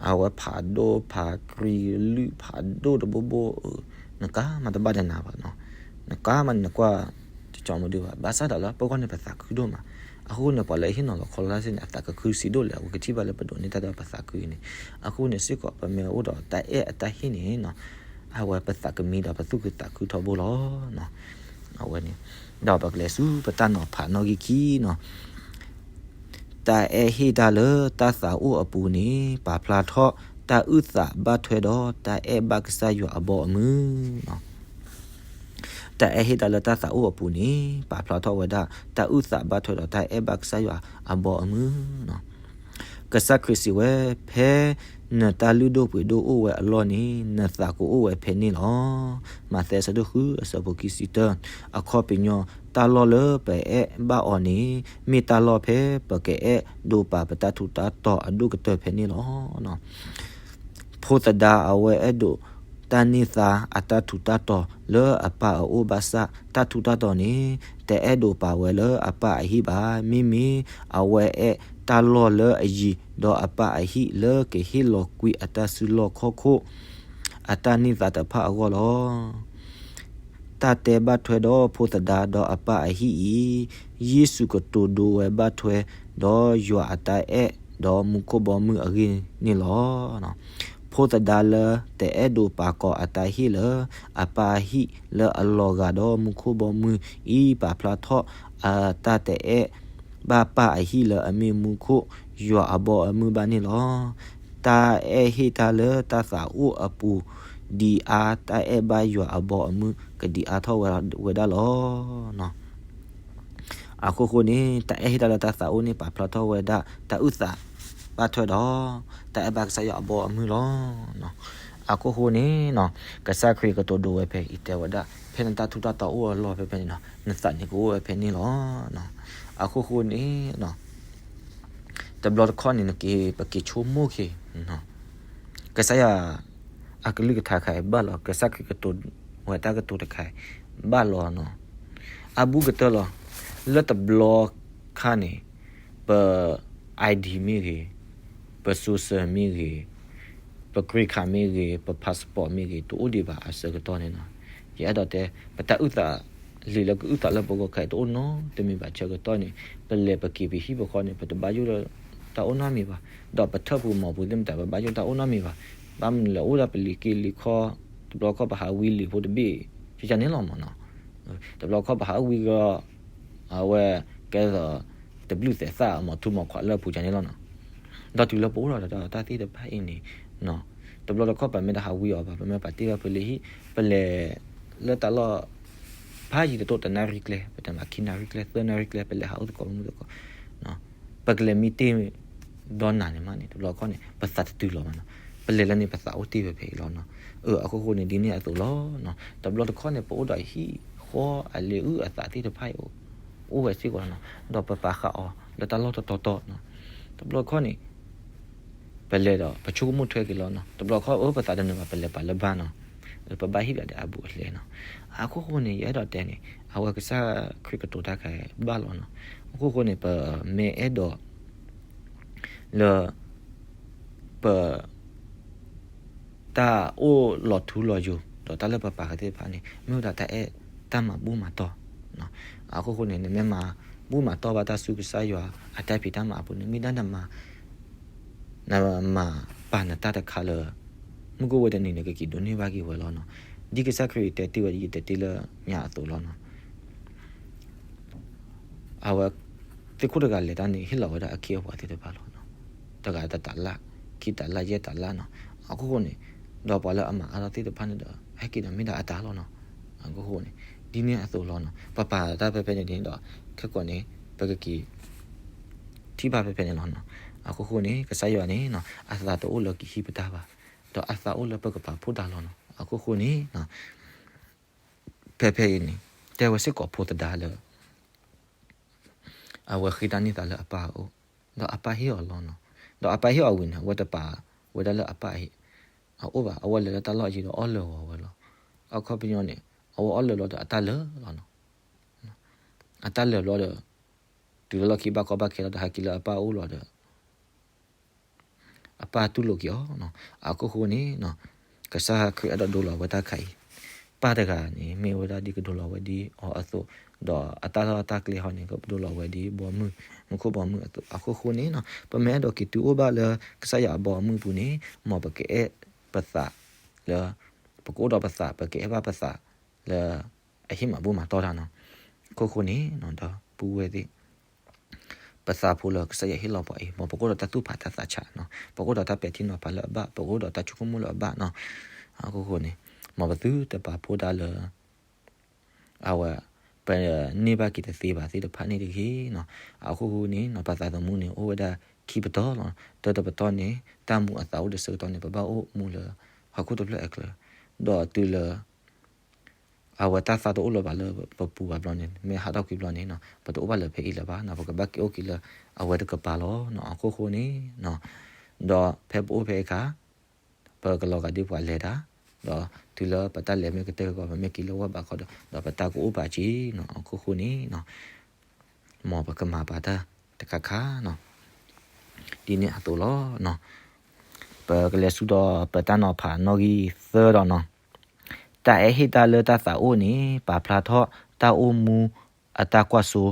အဝဲဖးဒိၣ်ဖးကြံလုၢ်ဖးဒိၣ်တဘိဘိ, နကါမးတဘၣ်တနၤဘၣ်နီၤ. နကါမးန့ၣ် နကွၢ်တကီမဒုဘၣ်. ဘၣ်ဆၣ်ဒီးလၢပဂီၢ်န့ၣ် ပသးခုဒိၣ်မး. အဃိန့ၣ် ပှၤလၢအဟ့ၣ်နီၤလီၤခီလီၤတၢ်စ့ၢ်န့ၣ် အသးကခုစံးဒိၣ်လဲၣ်. အဝဲကထံၣ်ဘၣ်လၢပဒိးန့ၢ်တၢ်ဒီးပသးခုအံၤန့ၣ်, အဃိန့ၣ်စ့ၢ်ကီး ပမ့ၢ်အိၣ်ဒီးတၢ်အဲၣ်အတၢ်ဟ့ၣ်န့ၣ်နီၤ, အဝဲပသးကမံဒီးပသူၣ်ခုသးခုထီဘိလီၤ. အဝဲန့ၣ် ဒီးပကလဲၤဆူပတၢ်နီၤဖးနီၣ်ဂံၢ်ခံနီၤ. တၢ်အဲၣ်ဟ့ၣ်တၢ်လၢတၢ်သးအိၣ်အပူၤန့ၣ် ပာ်ဖျါထီၣ်တၢ်အုၣ်သးဘၣ်ထွဲဒီးတၢ်အဲၣ်ဘၣ်ကစၢ်ယွၤအဘီအမုၢ်နီၤ. တၢ်အဲၣ်ဟ့ၣ်တၢ်လၢတၢ်သးအိၣ်အပူၤန့ၣ် ပာ်ဖျါထီၣ်ဝဲဒၣ် တၢ်အုၣ်သးဘၣ်ထွဲဒီးတၢ်အဲၣ်ဘၣ်ကစၢ်ယွၤအဘီအမုၢ်နီၤ. ကစၢ်ခရံာ်စံးဝဲ, ဖဲနတၢ်လုၢ်ဒိၣ်ပှ့ၤဒိၣ်အိၣ်ဝဲအလီၢ်န့ၣ် နသးကအိၣ်ဝဲဖဲန့ၣ်လီၤ. မးသဲအဆၢဒိၣ်ဃုအဆၢဖိခံဆံတၢ, အခီပညီ တၢ်လီၢ်လၢပအဲၣ်ဘၣ်အီၤန့ၣ် မ့ၢ်တၢ်လီၢ်ဖဲပကအဲၣ်ဒိးပာ်ပတၢ်ထူးတၢ်တီၤအဒိၣ်ကတၢၢ်ဖဲန့ၣ်လီၤ. ဖိသဒါအဝဲအဲၣ်ဒိးတၢ်န့ၢ်သါအတၢ်ထူးတၢ်တီၤလၢအပၢ်အအိၣ်ဘၣ်ဆၣ် တၢ်ထူးတၢ်တီၤန့ၣ် တအဲၣ်ဒိးပာ်ဝဲလၢအပၢ်အဟံၣ်ဘၣ်. မ့မ့ၢ်အဝဲအဲၣ်တၢ်လီၢ်လၢအယံၤ ဒီးအပၢ်အဟံၣ်လၢကဟ့ၣ်လီၤကွံာ်အတၢ်စုလီၢ်ခီၣ်ခိၣ် အတၢ်န့ၢ်သါတဖၣ်အဂီၢ်လီၤ. တၢ်တဲဘၣ်ထွဲဒီးဖိသဒါဒီးအပၢ်အဟံၣ်အံၤ, ယ့ၣ်ၡူးကတိၤဒိဝဲဘၣ်ထွဲဒီးယွၤအတၢ်အဲၣ်ဒီးမူခိၣ်ဘီမုၢ်အဂ့ၢ်န့ၣ်လီၤ. ဖိသဒါလၢတအဲၣ်ဒိးပာ်ကီၤအတၢ်ဟ့ၣ်လၢအပၢ်အဟံၣ်လၢအလီၤဂာ်ဒီးမူခိၣ်ဘီမုၢ်အံၤ ပာ်ဖျါထီၣ်အတၢ်တအဲၣ်ဘၣ်ပၢ်အဟံၣ်လၢအမ့ၢ်မူခိၣ်ယွၤအဘီအမုၢ်ဘၣ်န့ၣ်လီၤ. တၢ်အဲၣ်ဟ့ၣ်တၢ်လၢတၢ်သးအိၣ်အပူၤဒံးအါ တၢ်အဲၣ်ဘၣ်ယွၤအဘီအမုၢ်ကဒံးအါထီၣ်ဝဲဒၣ်လီၤ. အခိၣ်ဃိန့ၣ် တၢ်အဲၣ်ဟ့ၣ်တၢ်လၢတၢ်သးအိၣ်န့ၣ် ပာ်ဖျါထီၣ်ဝဲဒၣ် တၢ်အုၣ်သးဘၣ်ထွဲဒီး တၢ်အဲၣ်ဘၣ်ကစၢ်ယွၤအဘီအမုၢ်လီၤ. အခိၣ်ဃိန့ၣ် ကစၢ်ခရံာ်ကတိၤဒိဝဲဖဲအံၤတဲဝဲဒၣ် ဖဲနတၢ်ထူးတၢ်တီၤအိၣ်အလီၢ်ဖဲဖဲန့ၣ်နီၤ နသးန့ၣ်ကအိၣ်ဝဲဖဲန့ၣ်လီၤ. အခိၣ်ဃိန့ၣ် တဘျီတခီၣ်န့ၣ် နက့ၤ ပက့ၤဆိကမိၣ်က့ၤ ကစၢ်ယွၤ အကလုၢ်ကထါတခါအံၤဘၣ်လီၤ. ကစၢ်ခရံာ်ကတိၤဝဲတၢ်ကတိၤတခါအံၤဘၣ်လီၤနီၤ. အဘူးကတၢၢ်လီၤ. လၢတဘျီခါန့ၣ် ပ ID မ့ၢ်ဂ့ၤ, ပ social မ့ၢ်ဂ့ၤ, ပ credit card မ့ၢ်ဂ့ၤ, ပ passport မ့ၢ်ဂ့ၤ တအိၣ်ဒံးဘၣ်အဆၢကတီၢ်န့ၣ်နီၤ. ယအဲၣ်ဒိးတဲ ပတၢ်အုၣ်သး လံာ်လၢကအုၣ်သးလၢပဂီၢ်ခဲအံၤ တအိၣ်နီတမံၤဘၣ်ဆၢကတီၢ်န့ၣ် ပလဲၤပက့ၤပဟံၣ်ပဃီန့ၣ် ပတဘၣ်ယိၣ်လၢတၢ်အိၣ်နီတမံၤဘၣ်. ဒီးပထၢၣ်ပူၤမီၤပူၤသ့ၣ်မတၤ ပဘၣ်ယိၣ်တၢ်အိၣ်နီတမံၤဘၣ်. ဘၣ်မနုၤလဲၣ် အိၣ်ဒၣ်ပလံၤက့လံၤခီ, တဘျီခီၣ်ပဟးဝံလံာ်ဖိတဘ့ၣ် ကကန့ၣ်လီၤမးနီၤ. တဘျီခီၣ်ပဟးဝံကီး အဝဲကဲသိး တဘျုးသဲးသၣ်မီၤထူမီၤခွးလၢအပူၤကန့ၣ်လီၤနီၤ. ဒီးတုၤလၢပအိၣ်ဒီးတၢ်သ့ၣ်တဖၣ်အံၤန့ၣ် တဘျီတခီၣ်ပမ့ၢ်တဟးဝံအီၤဘၣ် ပမ့ၢ်ပာ်တ့ၢ်ဘၣ်ဖဲလၢဟံၣ် ပလဲၤလၢတၢ်လီၢ် ဖးယံၤတတိၢ်တနၣ်ရံၣ်ကျဲ ပတဲမးခံနၣ်ရံၣ်ကျဲ သၢနၣ်ရံၣ်ကျဲ ပလဲၤဟးအိၣ်သကိးမုၢ်သကိး ပကလဲၤမံတ့ၢ်ဒီးနၤန့ၣ်မးန့ၣ် တဘျီခီၣ်န့ၣ် ပသးတတုၤလီၤမးနီၤ. ပလဲၤလၢန့ၣ် ပသးအိၣ်တ့ၢ်ဝဲဖဲအံၤလီၤနီၤ. အခိၣ်ဃိန့ၣ် ဒ်န့ၣ်အသိးလီၤနီၤ. တဘျီတခီၣ်န့ၣ် ပအိၣ်ဒီးဟံၣ်ဃီအလံာ်အုၣ်အသးသ့ၣ်တဖၣ်အံၤ အိၣ်ဝဲစ့ၢ်ကီးနီၤ. ဒီးပပာ်ဃာ်အီၤ လၢတၢ်လီၢ်တတီၤတီၤနီၤ. တဘျီတခီၣ်န့ၣ် ပလဲၤဒီး ပဆိကမိၣ်ထွဲက့ၤလီၤနီၤ. တဘျီတခီၣ် အၢ ပသးတနုာ်ဘၣ် ပလဲၤပာ်လၢဘၣ်နီၤ. ပဘၣ်ဟ့ၣ်ပျးဒီးအဘူးအလဲနီၤ. အခိၣ်ဃိန့ၣ် ယအဲၣ်ဒိးတဲန့ၣ် အဝဲကစၢ်ခရံာ်ကတိၤတၢ်ခဲအံၤဘၣ်လီၤနီၤ. အခိၣ်ဃိန့ၣ် ပမ့ၢ်အဲၣ်ဒိး လၢ ပ တၢ်အိၣ်လီၤထူလီၤယိာ် ဒီးတၢ်လၢပပာ်ဃာ်သ့ၣ်တဖၣ်န့ၣ် မ့ၢ်ဝဲဒၣ်တၢ်အဲၣ်တၢ်မၤဘူၣ်မၤတီၢ်. အခိၣ်ဃိန့ၣ် နမ့ၢ်မၤဘူၣ်မၤတီၢ်ဘၣ်တၢ်ဆူကစၢ်ယွၤအတၢ်ဖံးတၢ်မၤအပူၤန့ၣ် မ့ၢ်ဒၣ်နမၤ နမၤပာ်နတၢ်တခါလၢ မုၢ်ကအိၣ်ဝဲတနံၤန့ၣ် ကက့ၤဒိးန့ၢ်ဘၣ်က့ၤဝဲလီၤနီၤ. ဒ်ကစၢ်ခရံာ်တဲတ့ၢ်ဝဲဒ် ယတဲတ့ၢ်လၢညါအသိးလီၤနီၤ. အဝဲ သ့ၣ်ခိၣ်တဂၤလဲၤတၢ်န့ၣ် ဟ့ၣ်လီၤဝဲဒၣ်အခ့အပှၤသ့ၣ်တဖၣ်လီၤနီၤ. တဂၤတတၤလၣ်, ခံတၤလၣ်, ယဲၢ်တၤလၣ်နီၤ. အခိၣ်ဃိန့ၣ် ဒီးပှၤလၢအမၤအါထီၣ်သ့ၣ်တဖၣ်န့ၣ်ဒီး ဟဲက့ၤဒီးမ့ၢ်ဒၣ်အတၢ်လီၤနီၤ. အခိၣ်ဃိန့ၣ် ဒ်န့ၣ်အသိးလီၤနီၤ. ပပာ်တၢ်ဖဲဖဲန့ၣ်န့ၣ်ဒီး ခဲကိာ်န့ၣ် ပကက့ၤ ထံၣ်ဘၣ်ဖဲဖဲန့ၣ်လီၤနီၤ. အခိၣ်ဃိန့ၣ် ကစၢ်ယွၤန့ၣ်နီၤ အသးတအိၣ်လၢကဟံးပတၢ်ဘၣ်, ဒီးအသးအိၣ်လၢပကပာ်ဖှိၣ်တၢ်လီၤနီၤ. အခိၣ်ဃိန့ၣ် ဖဲဖဲအံၤန့ၣ် တဲဝဲစ့ၢ်ကီးဖိသဒါလၢ အဝဲဃ့တၢ်န့ၢ်သါလၢအပၢ်အအိၣ်, ဒီးအပၢ်ဟ့ၣ်အီၤလီၤနီၤ. ဒီးအပၢ်ဟ့ၣ်အီၤဝံၤန့ၣ် အဝဲတပာ်ဝဲဒၣ်လၢအပၢ်အအိၣ်ဘၣ်, အဝဲလဲၤလၢတၢ်လီၢ်အယံၤဒီးအီၣ်လၢာ်ဂီၤဝဲလီၤ. အခီပညီန့ၣ် အဝဲအီၣ်လၢာ်လီၤဒီးအတၢ်လၢာ်လီၤနီၤ. အတၢ်လၢာ်ဘျီဒီး တုၤလၢလီၢ်ခံဘၣ်ကီဘၣ်ခဲလီၤဒီး ဟဲက့ၤလၢအပၢ်အအိၣ်လီၤဒီး အပၢ်တူၢ်လိာ်က့ၤအီၤနီၤ. အခိၣ်ဃိန့ၣ် ကစၢ်ခရံာ်အဲၣ်ဒိးဒိလီၤဝဲတၢ်ခါအံၤ, ပၢ်တဂၤန့ၣ် မ့ၢ်ဝဲဒၣ်ဒ်ကဒိလီၤဝဲဒ်အီၤအသိး, ဒီးအတၢ်လီၢ်တၢ်ကျဲဟီန့ၣ် ကဒိလီၤဝဲဒ်ဘီမုၢ်, မူခိၣ်ဘီမုၢ်အသိး. အခိၣ်ဃိန့ၣ် ပမ့ၢ်အဲၣ်ဒိးက့ၤတုၤအိၣ်ဘၣ်လၢကစၢ်ယွၤအဘီအမုၢ်ပူၤန့ၣ် မ်ပကအဲၣ်ပသးလၢ ပကအိၣ်ဒီးပသး ပကအဲၣ်ဘၣ်ပသးလၢ အဟ့ၣ်မၤဘူၣ်မၤတီၢ်တၢ်နီၤ. အခိၣ်ဃိန့ၣ် ဒီပုၢ်ဝဲၢ်သ့ၣ် ပသးဖိလၢကစၢ်ယွၤဟ့ၣ်လီၤပှၤအံၤ မ်ပကအိၣ်ဒီးတၢ်သူၣ်ဖးတၢ်သးဆးနီၤ, ပကအိၣ်ဒီးတၢ်ပဲာ်ထံနီၤဖးလၢအဘၣ်, ပကအိၣ်ဒီးတၢ်ဆိကမိၣ်လၢအဘၣ်နီၤ. အခိၣ်ဃိန့ၣ် မ်ပသုတပာ်ဖှိၣ်တၢ်လၢ အဝဲ ပန့ၢ်ဘၣ်က့ၤတသ့ဘၣ်သ့ၣ်တဖၣ်န့ၣ်တဂ့ၤနီၤ. အခိၣ်ဃိန့ၣ် ပသးသမူန့ၣ် အိၣ်ဝဲဒၣ်ခံပတီၢ်လီၤ. တၢတပတီၢ်န့ၣ် တၢ်မူအသးအိၣ်တဆၢကတီၢ်န့ၣ် ပဘၣ်အိၣ်မူလၢဟီၣ်ခိၣ်တဖျၢၣ်အကျဲ, ဒီးတုၤလၢ အဝဲတၢ်သါတအိၣ်လၢၤဘၣ်လၢပပူၤဘၣ်ဘျီန့ၣ် မ့ၢ်ဟးထီၣ်ကွံာ်ဘျီန့ၣ်နီၤ ပတအိၣ်ဘၣ်လၢဖဲအံၤလၢၤဘၣ်နီၤ, ပကဘၣ်က့ၤအိၣ်က့ၤလၢအဝဲတကပၤလီၤနီၤ. အခိၣ်ဃိန့ၣ် ဒီးဖဲပအိၣ်ဖဲအခါ ပကလီၤဂာ်ဒ်ပှၤလဲၤတၢ်, ဒီးတုၤလၢပတၢ်လဲၤမ့ၢ်ကတၢၢ်ကီး ပမ့ၢ်က့ၤလၢဝၢ်ဘးခီဒီး ဒီးပတၢ်ကအိၣ်ပာ်က့ၤနီၤ. အခိၣ်ဃိန့ၣ် မ်ပကမၤပာ်တၢ်တခါခါနီၤ. ဒ်န့ၣ်အသိးလီၤ. ပကလဲၤဆူဒီးပတၢ်နီၤဖးနီၣ်ဂံၢ်သၢဒီးနီၤ, တၢ်အဲၣ်ဟ့ၣ်တၢ်လၢတၢ်သးအိၣ်န့ၣ် ပာ်ဖျါထီၣ်တၢ်အိၣ်မူအတၢ်ကွၢ်စိ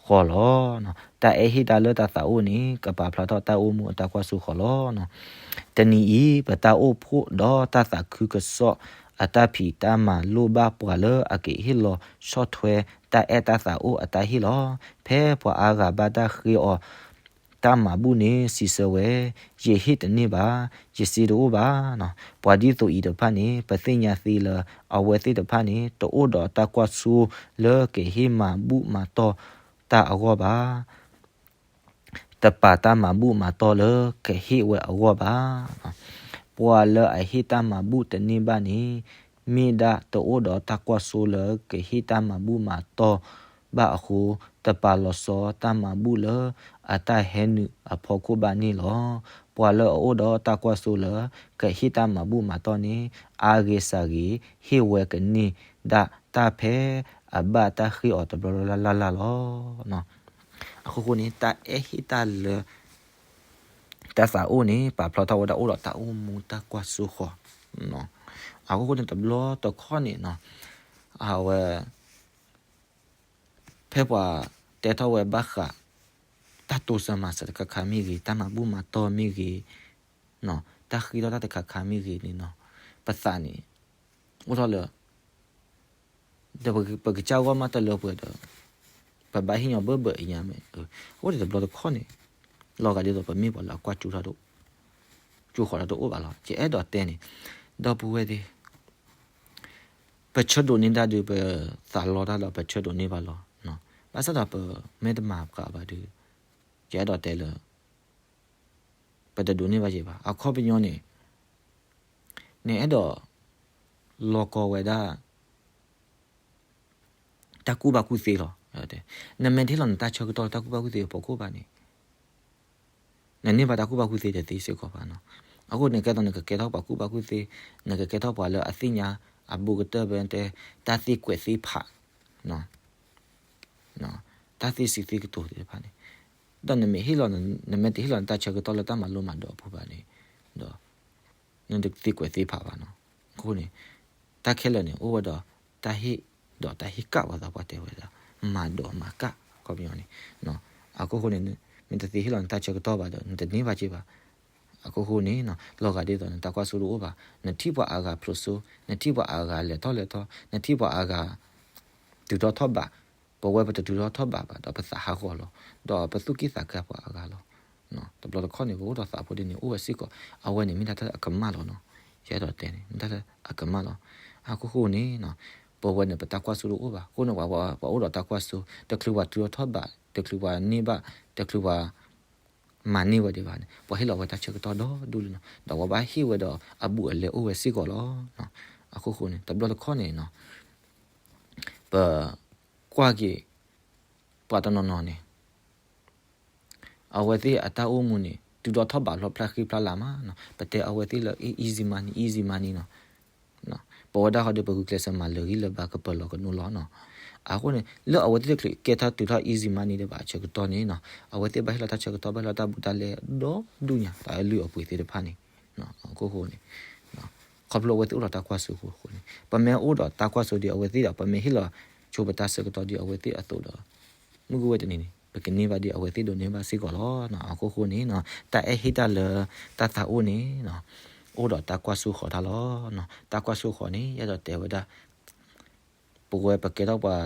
ဃီၤလီၤ. တၢ်အဲၣ်ဟ့ၣ်တၢ်လၢတၢ်သးအိၣ်န့ၣ် ကပာ်ဖျါထီၣ်တၢ်အိၣ်မူအတၢ်ကွၢ်စိဃီၤလီၤ. တနံၤအံၤ ပတၢ်အိၣ်ဖှိၣ်ဒီးတၢ်သးခုကစီၣ်အတၢ်ဖံးတၢ်မၤလိၣ်ဘၣ်ပှၤလၢအကဟ့ၣ်လီၤဆီၣ်ထွဲတၢ်အဲၣ်တၢ်သးအိၣ်အတၢ်ဟ့ၣ်လီၤ. ဖဲပှၤအါဂၤဘၣ်တၢ်ဃ့အီၤ တၢ်မၤဘူၣ်န့ၣ် စံးဆၢဝဲ, ယဟ့ၣ်တန့ၢ်ဘၣ်, ယစ့တအိၣ်ဘၣ်. ပှၤဒ်သိးအံၤတဖၣ်န့ၣ် ပသ့ၣ်ညါသ့လၢ အဝဲသ့ၣ်တဖၣ်န့ၣ် တအိၣ်ဒီးတၢ်ကွၢ်စိလၢကဟ့ၣ်မၤဘူၣ်မၤတီၢ်တၢ်အဂီၢ်ဘၣ်. တပာ်တၢ်မၤဘူၣ်မၤတီၢ်လၢကဟ့ၣ်ဝဲအဂီၢ်ဘၣ်. ပှၤလၢအဟ့ၣ်တၢ်မၤဘူၣ်တန့ၢ်ဘၣ်န့ၣ် မ့ၢ်ဒၣ်တအိၣ်ဒီးတၢ်ကွၢ်စိလၢကဟ့ၣ်တၢ်မၤဘူၣ်မၤတီၢ်ဘၣ်အဃိ, တပာ်လီၤဆီတၢ်မၤဘူၣ်လၢအတၢ်ဟဲနုာ်အဖီခိၣ်ဘၣ်န့ၣ်လီၤ. ပှၤလၢအအိၣ်ဒီးတၢ်ကွၢ်စိလၢကဟ့ၣ်တၢ်မၤဘူၣ်မၤတီၢ်န့ၣ် အါဂ့ၤစှၤဂ့ၤ ဟ့ၣ်ဝဲကန့ၢ်ဒၣ်တၢ်ဖဲအဘၣ်တၢ်ဃ့အီၤတဘျီလၢ်လၢ်လီၤ. အခိၣ်ဃိန့ၣ် တၢ်အဲၣ်ဟ့ၣ်တၢ်လၢ တၢ်သးအိၣ်န့ၣ် ပာ်ဖျါထီၣ်ဝဲဒၣ်အိၣ်ဒီးတၢ်အိၣ်မူတၢ်ကွၢ်စိဃီၤ. အခိၣ်ဃိန့ၣ် တဘျီတခီၣ်န့ၣ်နီၤ, အဝဲ ဖဲပှၤတဲထီၣ်ဝဲဘၣ်ဃး တၢ်တိစၢၤမၤစၢၤတခါခါမ့ၢ်ဂ့ၤ, တၢ်မၤဘူၣ်မၤတီၢ်မ့ၢ်ဂ့ၤ, တၢ်ဃ့ထီၣ်တၢ်တခါခါမ့ၢ်ဂ့ၤန့ၣ်နီၤ, ပသးန့ၣ် အိၣ်ထီၣ်လၢ ဒီးပကစၢ်ဂီၢ်မးတလၢပှဲၤဒီး ပဘၣ်ဟ့ၣ်ညီဘၢၣ်ဘၢၣ်အံၤညါမ့ၢ်, အဃိန့ၣ်တဘျီတခီၣ်န့ၣ် လီၤဂာ်ဒ်သိးပမ့ၢ်ပှၤလၢအကွၢ်ကၠူဃီၤတၢ်တအိၣ်ဘၣ်လီၤ. ယအဲၣ်ဒိးတဲန့ၣ် ဒီပုၢ်ဝဲၢ်သ့ၣ်, ပဆၢဒိးန့ၢ်တၢ်ဒုး ပသးလီတၢ်လီၤ ပဆၢဒိးန့ၢ်ဘၣ်လီၤ. ဘၣ်ဆၣ်ဒီးပမ့ၢ်တမၤဃာ်ဘၣ်ဒုး ယအဲၣ်ဒိးတဲလၢ ပတဒိးန့ၢ်ဘၣ်ယံၤဘၣ်. အခီပညီန့ၣ် နအဲၣ်ဒိး လီၤကီဝဲဒၣ် တၢ်ကူၣ်ဘၣ်ကူၣ်သ့လီၤ. နမ့ၢ်တဟ့ၣ်လီၤနတၢ်ဆၢကတီၢ်လၢတၢ်ကူၣ်ဘၣ်ကူၣ်သ့အဖီခိၣ်ဘၣ်န့ၣ် နန့ၢ်ဘၣ်တၢ်ကူၣ်ဘၣ်ကူၣ်သ့တသ့စ့ၢ်ကီးဘၣ်နီၤ. အဃိန့ၣ် ကဲသိးနကကဲထီၣ်ပှၤကူၣ်ဘၣ်ကူၣ်သ့, နကကဲထီၣ်ပှၤလၢအသ့ၣ်ညါအဘူးကတၢၢ်ဖဲတဲ တၢ်သ့ကွဲးသ့ဖး, တၢ်သ့စံးသ့ကတိၤသ့ၣ်တဖၣ်န့ၣ်, ဒီးနမ့ၢ်ဟ့ၣ်လီၤ, နမ့ၢ်တဟ့ၣ်လီၤနတၢ်ဆၢကတီၢ်လၢတၢ်မၤလိမၤဒိးအပူၤဘၣ်န့ၣ်, ဒီး နတသ့ကွဲးသ့ဖးဘၣ်နီၤ. အဃိန့ၣ် တၢ်ခဲလၢာ်န့ၣ် အိၣ်ဝဲဒီးတၢ်ဟ့ၣ်, ဒီးတၢ်ဟ့ၣ်ကၣ်ပှၤသးပှၢ်တဲဝဲဒၣ် မၤဒိးမၤကၣ် အခီပညီန့ၣ်, အခိၣ်ဃိန့ၣ် မ့ၢ်တသ့ဟ့ၣ်လီၤနတၢ်ဆၢကတီၢ်ဘၣ်ဒီး နတန့ၢ်ဘၣ်က့ၤဘၣ်. အခိၣ်ဃိန့ၣ် လီၤဂာ်ဒ်သိးနတၢ်ကွၢ်စိတအိၣ်ဘၣ်, နထံၣ်ပှၤအဂၤဖျိးစိ, နထံၣ်ပှၤအဂၤလဲၤထီၣ်လဲၤထီ, နထံၣ်ပှၤအဂၤ တုၤထီၣ်ထီၣ်ဘး, ပဝဲပတတုၤထီၣ်ထီၣ်ဘးဘၣ်ဒီးပသးဟးဂီၤလီၤ, ဒီးပသူၣ်က့ၣ်သးကါပှၤအဂၤလီၤ. တဘျီတခီၣ်န့ၣ် ပအိၣ်ဒီးသးဖိဒ်န့ၣ် အိၣ်ဝဲစ့ၢ်ကီး, အဝဲန့ၣ်မ့ၢ်ဒၣ်တၢ်လၢအကမၣ်လီၤနီၤ. ယအဲၣ်ဒိးတဲန့ၣ် မ့ၢ်ဒၣ်လၢအကမၣ်လီၤ. အခိၣ်ဃိန့ၣ် ပဝဲန့ၣ် ပတၢ်ကွၢ်စိတအိၣ်ဘၣ်. အဃိန့ၣ် ပှၤအိၣ်ဒီးတၢ်ကွၢ်စိ, တချုးပှၤတုၤထီၣ်ထီၣ်ဘး, တချုးပှၤန့ၢ်ဘၣ်, တချုးပှၤ မၤန့ၢ်ဝဲဒံးဘၣ်န့ၣ် ပှၤဟ့ၣ်လီၤဝဲတၢ်ဆၢကတီၢ်ဒီဒူၣ်လံနီၤ. ဒီးပှၤဘၣ်ဟ့ၣ်ဝဲဒီးအဘူးအလဲအိၣ်ဝဲစ့ၢ်ကီးလီၤ. အခိၣ်ဃိန့ၣ် တဘျီတခီၣ်န့ၣ် ပကွၢ်က့ၤ ပှၤတနီၤနီၤန့ၣ် အဝဲသ့ၣ်အတၢ်အိၣ်မူန့ၣ် တုၤထီၣ်ထီၣ်ဘးဖျီဖျါဃံဖျါလၤမးနီၤ. ပတဲအဝဲသ့ၣ်လၢ easy money, easy money နီၤ. ပဝဲဒၣ်ဃီဒီး ပဂုာ်ကျဲးစၢးမၤလၢာ်ဂံၢ်လၢာ်ဘါ ကပၢၤလီၤကနိလီၤနီၤ. အဃိန့ၣ် လၢအဝဲသ့ၣ်တချုးကဲထီၣ်တုၤထီၣ် easy money ဒံးဘၣ်အဆၢကတီၢ်န့ၣ်နီၤ, အဝဲသ့ၣ်ဘၣ်ဟ့ၣ်လီၤတၢ်ဆၢကတီၢ် ဘၣ်ဟ့ၣ်လီၤတၢ်ဘူးတၢ်လဲဒီဒူၣ်ညါ တၢ်လုၢ်အပှ့ၤသ့ၣ်တဖၣ်န့ၣ်, အခိၣ်ဃိန့ၣ် ခီဖျိအဝဲသ့ၣ်အိၣ်ဒီးတၢ်ကွၢ်စိအဃိန့ၣ်, ပမ့ၢ်အိၣ်ဒီးတၢ်ကွၢ်စိဒ်အဝဲသ့ၣ်ဒီး ပမ့ၢ်ဟ့ၣ်လီၤဆိပတၢ်ဆၢကတီၢ်ဒ်အဝဲသ့ၣ်အသိးဒီး မုၢ်ကဝဲတနံၤန့ၣ် ပကန့ၢ်ဘၣ်ဒ်အဝဲသ့ၣ်ဒိးန့ၢ်ဘၣ်စ့ၢ်ကီးလီၤ. အခိၣ်ဃိန့ၣ် တၢ်အဲၣ်ဟ့ၣ်တၢ်လၢတၢ်သးအိၣ်န့ၣ် အိၣ်ဒီးတၢ်ကွၢ်စိဃီၤတၢ်လီၤ. တၢ်ကွၢ်စိဃီၤန့ၣ် ယအဲၣ်ဒိးတဲဝဲဒၣ် ပဝဲပကဲထီၣ်ပှၤ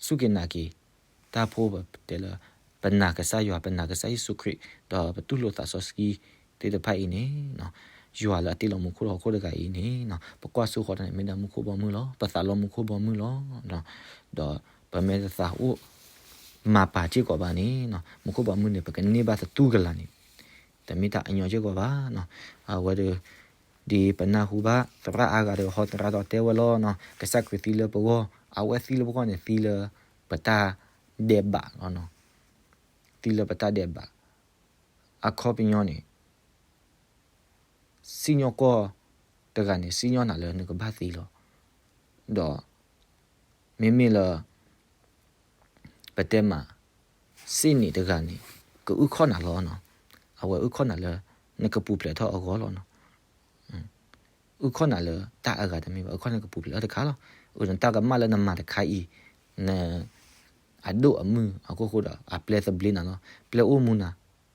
စူၢ်က့ၤနာ်က့ၤ တၢ်ဖိပတဲလၢ ပနာ်ကစၢ်ယွၤ ပနာ်ကစၢ်ယ့ၣ်ၡူးခရံာ် ဒီးပတူၢ်လိာ်သးစီဆှံသ့ၣ်တဖၣ်အံၤန့ၣ် ယွၤလၢအတ့လီၤမူခိၣ်ဟီၣ်ခိၣ်တဂၤအံၤန့ၣ် ပကွၢ်စိဃီၤတၢ်န့ၣ် မ့ၢ်ဒၣ်မူခိၣ်ဘီမုၢ်လီၤ. ပသးလီမူခိၣ်ဘီမုၢ်လီၤ. ဒီးပမ့ၢ်တသးအိၣ်မၤပာ်စ့ၢ်ကီးဘၣ်န့ၣ် မူခိၣ်ဘီမုၢ်န့ၣ် ပကန့ၢ်ဘၣ်သတူၢ်ကလာ်န့ၣ် တမ့ၢ်တၢ်အညီစ့ၢ်ကီးဘၣ်. အဝဲဒီး ဒ်ပနၢ်ဟူဘၣ် သရၣ်အါဂၤဒီးဟီသရၣ်ဒီးတဲဝဲလီၤ, ကစၢ်ခရံာ်သံလၢပဂီၢ်, အဝဲသံလၢပဂီၢ်န့ၣ် သံလၢပတၢ်ဒဲးဘးလီၤ. သံလၢပတၢ်ဒဲးဘး အခီပညီန့ၣ် စံၣ်ညီၣ်ကွီၢ်တဂၤန့ၣ် စံၣ်ညီၣ်နၤလၢနကဘၣ်သံလီၤ. ဒီး မ့မ့ၢ်လၢ ပတဲမး စ့ၣ်န့ၣ်တဂၤန့ၣ် ကအုၣ်ခီၣ်နၤလီၤ. အဝဲအုၣ်ခီၣ်နၤလၢ နကပူၤဖျဲးထီၣ်အဂီၢ်လီၤ. အုၣ်ခီၣ်နၤလၢတၢ်အဂၤတမ့ၢ်ဘၣ်, အုၣ်ခီၣ်နၤကပူၤဖျဲးထီၣ်တခါလီၤ. အနတၢ်ကမၣ်လၢနမၤတခါအံၤ န အဒိၣ်အမုၢ်အခိၣ်ဃိဒီး အပျဲၢ်သဘျ့နၤလီၤ. ပျဲၢ်အိၣ်မူနၤ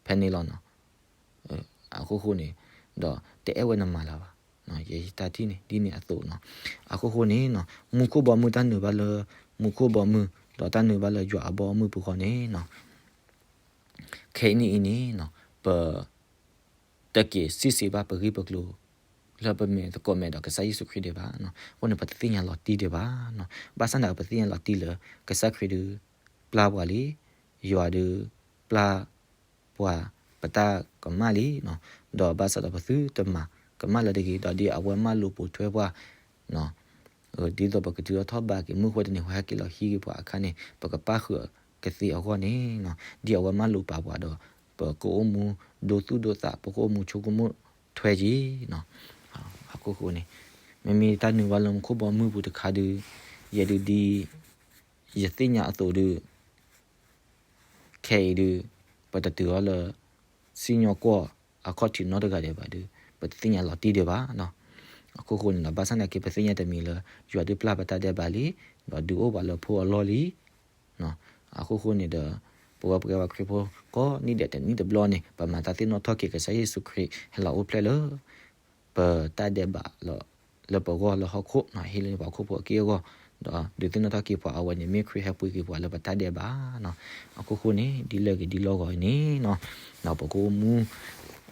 ဖဲန့ၣ်လီၤ. အခိၣ်ဃိန့ၣ် ဒီးတအဲၣ်ဝဲနမၤလၢၤဘၣ်. ယတၢ်ထံၣ်န့ၣ် ဒ်န့ၣ်အသိးနီၤ. အခိၣ်ဃိန့ၣ် မူခိၣ်ဘီမုၢ် တၢ်နုာ်ဘၣ်လၢ မူခိၣ်ဘီမုၢ် ဒီးတၢ်နုာ်ဘၣ်လၢယွၤအဘီအမုၢ်ပူၤဃီန့ၣ် ခဲအံၤန့ၣ်အံၤန့ၣ် ပ တက့ၤစံးစ့ဘၣ်ပဂ့ၢ်ပကျိၤ လၢပမ့ၢ်သကိးမဲာ်ဒီးကစၢ်ယ့ၣ်ၡူးခရံာ်ဒံးဘၣ်. အဃိန့ၣ် ပတသ့ၣ်ညါလီၤတံၢ်ဒံးဘၣ်. ဘၣ်ဆၣ်န့ၣ် ပသ့ၣ်ညါလီၤတံၢ်လၢ ကစၢ်ခရံာ်ဒုး ပျၢ်ပှၤလံ, ယွၤဒုး ပျၢ်ပှၤ ပတၢ်ကမၣ်လံ, ဒီးဘၣ်ဆၣ်ဒီးပသုတမၤကမၣ်လၢတဂ့ၤ, ဒီးဒ်အဝဲမၢလိာ်ပိာ်ထွဲပှၤ ဒ်သိးပကတုၤထီၣ်ထီၣ်ဘးက့ၤ မုၢ်ဃိတနံၤ ဟဲက့ၤလီၤဟံးက့ၤပှၤအခါန့ၣ် ပကပၣ်ဃုာ်ကသ့အဂီၢ်န့ၣ်, ဒ်အဝဲမၢလိာ်ပာ်ပှၤဒီး ပကအိၣ်မူဒိသူၣ်ဒိသး ပကအိၣ်မူဆိကမိၣ်ထွဲက့ၤ. အဃိဃိန့ၣ် မ့မ့ၢ်တၢ်နုာ်ဘၣ်လၢမူခိၣ်ဘီမုၢ်ပူၤတခါဒုး ယဲဒုးဒ် ယသ့ၣ်ညါအသိးဒုး ခဲအံၤဒုး ပတတုၤအီၤလၢ စံၣ်ညီၣ်ကွီၢ်အခီၣ်ထံးနီတဂၤဒံးဘၣ်ဒုး ပတသ့ၣ်ညါလီၤတံၢ်ဒံးဘၣ်. အဃိဃိန့ၣ်ဒီး ဘၣ်ဆၣ်သနာ်က့ ပသ့ၣ်ညါတမံၤလၢ ယွၤဒုးပျၢ်ပတၢ်ဒဲးဘးလံ, ဒီးဒုးအိၣ်ပှၤလၢဖိအလီၢ်လံ. အဃိဃိန့ၣ်ဒီး ပဝဲပကဲပှၤခရံာ်ဖိကိးနံၣ်ဒဲးတနံၣ်တဘျီန့ၣ် ပမၤတၢ်သ့ၣ်နီၣ်ထီၣ်က့ၤ ကစၢ်ယ့ၣ်ၡူးခရံာ်ဟဲလီၤအိၣ်ဖျဲၣ်လၢ ပတၢ်ဒဲးဘးလီၤ လၢပဂီၢ်လၢဟီၣ်ခိၣ် ဟ့ၣ်လၢပှၤဟီၣ်ခိၣ်ဖိအက့ၢ်အဂီၤ, ဒီးဒုးသ့ၣ်နီၣ်ထီၣ်က့ၤပှၤ အဝဲန့ၣ် မ့ၢ်ခရံာ်ဟဲပှ့ၤက့ၤပှၤလၢပတၢ်ဒဲးဘး. အဃိဃိန့ၣ် ဒ်လဲၣ်ဂ့ၤဒ်လဲၣ်ဂ့ၤန့ၣ် ပကအိၣ်မူ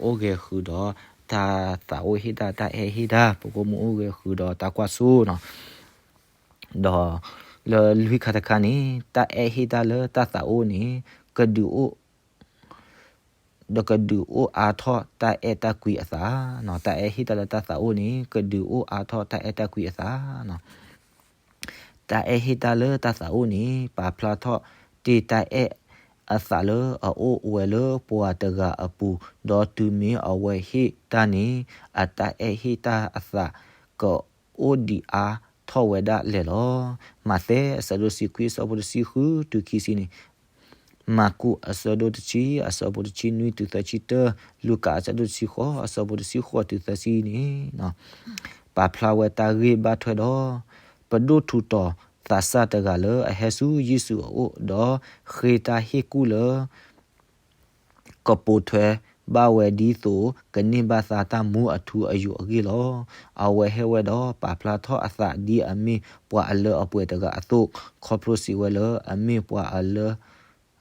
အိၣ်ဂဲၤဃုာ်ဒီး တၢ်သးအိၣ်ဟ့ၣ်တၢ် တၢ်အဲၣ်ဟ့ၣ်တၢ်, ပကအိၣ်မူအိၣ်ဂဲၤဃုာ်ဒီးတၢ်ကွၢ်စိနီၤ. ဒီးလၢလွံၢ်ခါတခါန့ၣ် တၢ်အဲၣ်ဟ့ၣ်တၢ်လၢတၢ်သးအိၣ်န့ၣ် ကဒုးအိၣ် ဒီးကဒုးအိၣ်အါထီၣ်တၢ်အဲၣ်တၢ်ကွံအသးနီၤ. တၢ်အဲၣ်ဟ့ၣ်တၢ်လၢတၢ်သးအိၣ်န့ၣ် ကဒုးအိၣ်အါထီၣ်တၢ်အဲၣ်တၢ်ကွံအသးနီၤ. တၢ်အဲၣ်ဟ့ၣ်တၢ်လၢတၢ်သးအိၣ်န့ၣ် ပာ်ဖျါထီၣ်တ့ၢ်တၢ်အဲၣ်အသးလၢအအိၣ်ဝဲလၢပှၤတဂၤအပူၤ, ဒီးတုၤမ့ၢ်အဝဲဟ့ၣ်တၢ်န့ၣ် အတၢ်အဲၣ်ဟ့ၣ်တၢ်အသး ကအိၣ်ဒံးအါထီၣ်ဝဲဒၣ်လဲာ်လီၤ. မးသဲအဆၢဒိၣ်တဆံခွံအဆၢဖိတဆံဃုတုၤခံဆံန့ၣ်, မၢ်ကူးအဆၢဒိၣ်တဆံအဆၢဖိတဆံနွံတုၤသၢဆံတၢ, လူၤကၣ်အဆၢဒိၣ်တဆံဃိးအဆၢဖိတဆံဃိးတုၤသၢဆံန့ၣ် ပာ်ဖျါဝဲတၢ်ဂ့ၢ်ဘၣ်ထွဲဒီး ပဒိၣ်ထူးတီၤသးစၢ်တဂၤလၢအဟဲဆူယ့ၣ်ၡူးအအိၣ်, ဒီးဃ့တၢ်ဟ့ၣ်ကူၣ်လၢ ကပိာ်ထွဲဘၣ်ဝဲဒ်သိး ကန့ၢ်ဘၣ်သါတၢ်မူအထူအယိာ်အဂ့ၢ်လီၤ. အဝဲဟဲဝဲဒီးပာ်ဖျါထီၣ်အသးဒ်အမ့ၢ်ပှၤအလၢအပှဲၤတဂၤအသိး, ခီဖျိစံးဝဲလၢအမ့ၢ်ပှၤအလၢ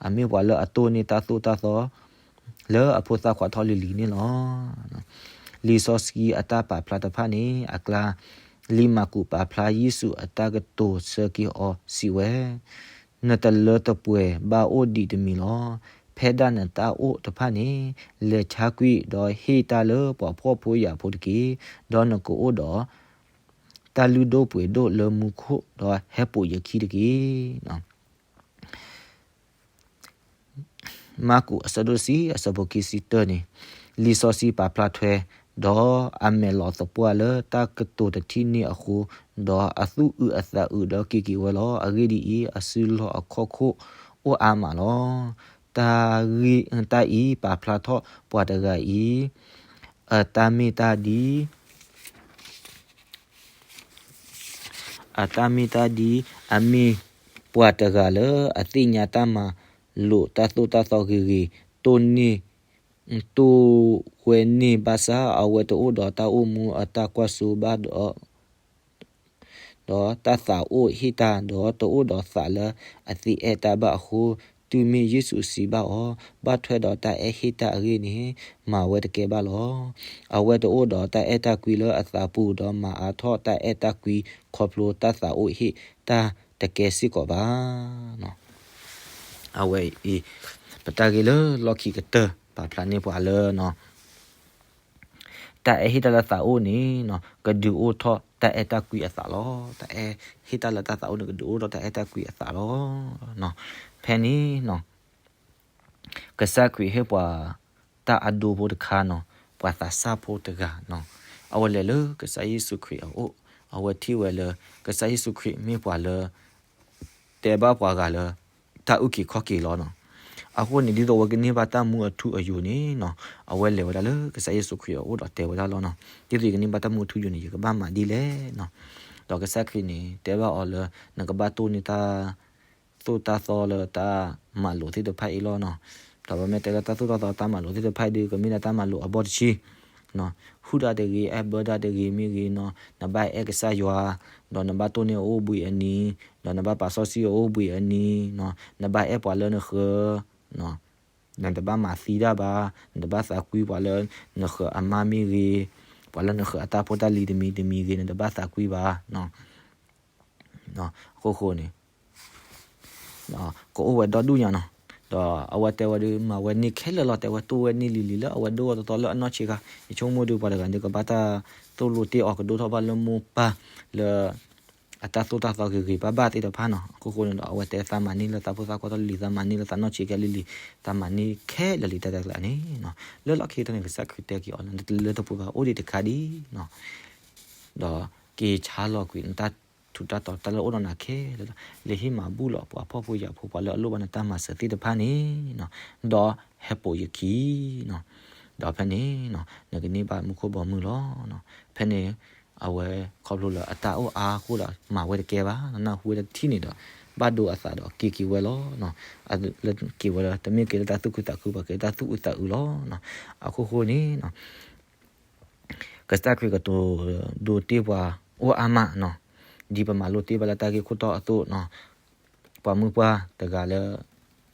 အမ့ၢ်ပှၤလၢအတိၢ်န့ၢ်တၢ်သိၣ်တၢ်သီ လၢအဖိသၣ်ခွါထီၣ်လံၤလံၤန့ၣ်လီၤ. လံာ်စီဆှံအတၢ်ပာ်ဖျါတဖၣ်န့ၣ် အကျါ လံာ်မၢ်ကူးပာ်ဖျါယ့ၣ်ၡူးအတၢ်ကတိၤဆၢက့ၤအီၤစံးဝဲ, နတလၢတပှဲၤဘၣ်အိၣ်ဒံးတမံၤလီၤ. ဖဲဒၣ်နတၢ်အိၣ်တဖၣ်န့ၣ် လဲၤဆါကွံာ်ဒီးဟ့ၣ်တၢ်လၢပှၤဖှီၣ်ဖိယာ်ဖိတက့ၢ်. ဒီးနကအိၣ်ဒီး တၢ်လုၢ်ဒိၣ်ပှ့ၤဒိၣ်လၢမူခိၣ်, ဒီးဟဲပိာ်ယခံတက့ၢ်. မၢ်ကူးအဆၢဒိၣ်တဆံအဆၢဖိခံဆံတၢန့ၣ်, လံာ်စီဆှံပာ်ဖျါထွဲ, ဒီးအမဲာ်လီၤသပှၢ်လၢတၢ်ကတိၤတထံၣ်န့ၣ်အဃိ, ဒီးအသူၣ်အုးအသးအုးဒီးက့ၤက့ၤဝဲလီၤ. အဂ့ၢ်ဒ်အံၤ, အစုလီၢ်အခီၣ်ခိၣ်အိၣ်အါမးလီၤ. တၢ်ဂ့ၢ်တၢ်အံၤပာ်ဖျါထီၣ်ပှၤတဂၤအံၤ အတၢ်မ့ၢ်တၢ်ဒ် အတၢ်မ့ၢ်တၢ်ဒ် အမ့ၢ်ပှၤတဂၤလၢအသ့ၣ်ညါတၢ်မၤလိာ်တၢ်သိၣ်တၢ်သီဂ့ၤဂ့ၤ, တိၢ်န့ၢ် တိၢ်ဝဲန့ၢ်ဘၣ်ဆၣ် အဝဲတအိၣ်ဒီးတၢ်အိၣ်မူအတၢ်ကွၢ်စိဘၣ်ဒီး ဒီးတၢ်သးအိၣ်ဟ့ၣ်တၢ်, ဒီးတအိၣ်ဒီးသးလၢအသ့အဲၣ်တၢ်ဘၣ်အဃိ, တုၤမ့ၢ်ယ့ၣ်ၡူးစံးဘၣ်အီၤ, ဘၣ်ထွဲဒီးတၢ်အဲၣ်ဟ့ၣ်တၢ်အဂ့ၢ်န့ၣ်, မၤဝဲတကဲဘၣ်လီၤ. အဝဲတအိၣ်ဒီးတၢ်အဲၣ်တၢ်ကွံလၢအသးပူၤ, ဒီးမၤအါထီၣ်တၢ်အဲၣ်တၢ်ကွံခီဖျိတၢ်သးအိၣ်ဟ့ၣ်တၢ်တကဲစ့ၢ်ကီးဘၣ်. အဝဲအံၤ ပတၢ်ဂ့ၢ်လၢလီၢ်ခံကတၢၢ် ပာ်ဖျါန့ၢ်ပှၤလၢ တၢ်အဲၣ်ဟ့ၣ်တၢ်လၢသးအိၣ်န့ၣ် ကဒုးအိၣ်ထီၣ်တၢ်အဲၣ်တၢ်ကွံအသးလီၤ. တၢ်အဲၣ်ဟ့ၣ်တၢ်လၢတၢ်သးအိၣ်န့ၣ် ကဒုးအိၣ်ထီၣ်တၢ်အဲၣ်တၢ်ကွံအသးလီၤ. ဖဲန့ၣ် ကစၢ်ခရံာ်ဟ့ၣ်ပှၤတၢ်အဒိဖိတခါနီၤ, ပှၤသးစၢ်ဖိတဂၤနီၤ, အဝဲလဲၤလၢကစၢ်ယ့ၣ်ၡူးခရံာ်အအိၣ်, အဝဲထံၣ်ဝဲလၢ ကစၢ်ယ့ၣ်ၡူးခရံာ်မ့ၢ်ပှၤလၢ တဲဘၣ်ပှၤဂၤလၢ တၢ်အုၣ်က့ၤခီၣ်က့ၤလီၤနီၤ. အဃိန့ၣ် ဒ်သိးအဝဲကန့ၢ်ဘၣ်တၢ်မူအထူအယိာ်န့ၣ်နီၤ, အဝဲလဲၤဝဲဒၣ်လၢကစၢ်ယ့ၣ်ၡူးခရံာ်အအိၣ်ဒီးတဲဝဲဒၣ်လီၤနီၤ, ဒ်သိးယကန့ၢ်ဘၣ်တၢ်မူအထူအယိာ်န့ၣ် ယကဘၣ်မၤဒ်လဲၣ်နီၤ. ဒီးကစၢ်ခရံာ်န့ၣ်တဲဘၣ်အီၤလၢ နကဘၣ်တိၢ်န့ၢ်တၢ် သိၣ်တၢ်သီလၢတၢ်မၤလိာ်သ့ၣ်တဖၣ်အံၤလီၤနီၤ. ဒီးပမ့ၢ်တဲလၢတၢ်သိၣ်တၢ်သီတၢ်မၤလိာ်သ့ၣ်တဖၣ်အံၤဒီး ကမ့ၢ်ဒၣ်တၢ်မၤလိာ်အဘီတဆံ, ဟုၣ်တၢ်တဂ့ၤ အဲၣ်ဘၢတၢ်တဂ့ၤမ့ၢ်ဂ့ၤနီၤ, နဘၣ်အဲၣ်ကစၢ်ယွၤ, ဒီးနဘၣ်တိၢ်န့ၢ်အအိၣ်ဘှံးအနံၤ, ဒီးနဘၣ်ပာ်စီဆှံအအိၣ်ဘှံးအနံၤ, နဘၣ်အဲၣ်ပှၤလၢနဃၢၤ နတဘၣ်မၤသံတၢ်ဘၣ်, နတဘၣ်သးကွံပှၤလၢနဃၢၤအမါမ့ၢ်ဂ့ၤ, ပှၤလၢနဃၢၤအတၢ်ဖိတၢ်လံၤတမံၤတမံၤဂ့ၤ နတဘၣ်သးကွံဘၣ်. အဃိဃိန့ၣ် ကအိၣ်ဝဲဒီဒူၣ်ညါနီၤ. ဒီးအဝဲတဲဝဲဒုး မၤဝဲန့ၢ်ခဲလၢာ်လီၤ, တဲဝဲတိၢ်ဝဲန့ၢ်လံၤလံၤလၢအဝဲဒိၣ်အသီသီလၢအနီၢ်ဆံးခါ, ယဆိကမိၣ်ဒုးပှၤတဂၤန့ၣ် ကဘၣ်တၢ်သိၣ်လိတ့ၢ်အီၤကဒိၣ်ထီၣ်ဘၣ်လၢမိၢ်ပၢ်လၢ အတၢ်သိၣ်တၢ်သီဂ့ၤဂ့ၤဘၣ်ဘၣ်သ့ၣ်တဖၣ်နီၤ. အဃိဃိန့ၣ်ဒီး အဝဲတဲသးမၤန့ၢ်လၢသးဖိသၣ်ခွါထီၣ်လံၤလံၤ, သးမၤန့ၢ်လၢသးနီၢ်ဆံးခါလံၤလံၤ, သးမၤန့ၢ်ခဲလၢာ်လံၤတၢ်တၢ်ကျးန့ၣ်နီၤ. လၢလီၢ်ခံကတၢၢ်န့ၣ် ကစၢ်ခရံာ်တဲက့ၤအီၤလၢ နတလၢတပှဲၤဘၣ် အိၣ်ဒံးတခါဒံးနီၤ. ဒီးက့ၤဆါလီၤကွံာ်နတၢ်ထူးတၢ်တီၤတၢ်လၢအိၣ်ဒီးနၤခဲလၢာ်လီၤ. လဲၤဟ့ၣ်မၤဘူၣ်လီၤပှၤဖှီၣ်ဖိယာ်ဖိ ပှၤလၢအလိၣ်ဘၣ်နတၢ်မၤစၢၤသ့ၣ်တဖၣ်န့ၣ်နီၤ, ဒီးဟဲပိာ်ယခံနီၤ. ဒီးဖဲန့ၣ်နီၤ နကန့ၢ်ဘၣ်မူခိၣ်ဘီမုၢ်လီၤ. ဖဲန့ၣ် အဝဲခီဖျိလၢအတၢ်အိၣ်အါအဃိဒီး မၤဝဲတကဲဘၣ်, နနၢ်ဟူဝဲဒၣ်တထံၣ်န့ၣ်ဒီး ဘၣ်ဒိအသးဒီးက့ၤက့ၤဝဲလီၤ. က့ၤဝဲလၢ တမ့ၢ်က့ၤလၢတၢ်သူၣ်ခုသးခုဘၣ်, က့ၤလၢတၢ်သူၣ်အုးသးအုးလီၤ. အဃိဃိန့ၣ်နီၤ ကစၢ်ခရံာ်ကတိၤဒိတ့ၢ်ပှၤအိၣ်အါမးနီၤ, ဒ်ပမၤလိတ့ၢ်ဘၣ်လၢတၢ်ဂ့ၢ်ခိၣ်တီအသိးနီၤ, ပှၤမုၢ်ပှၢ်တဂၤလၢ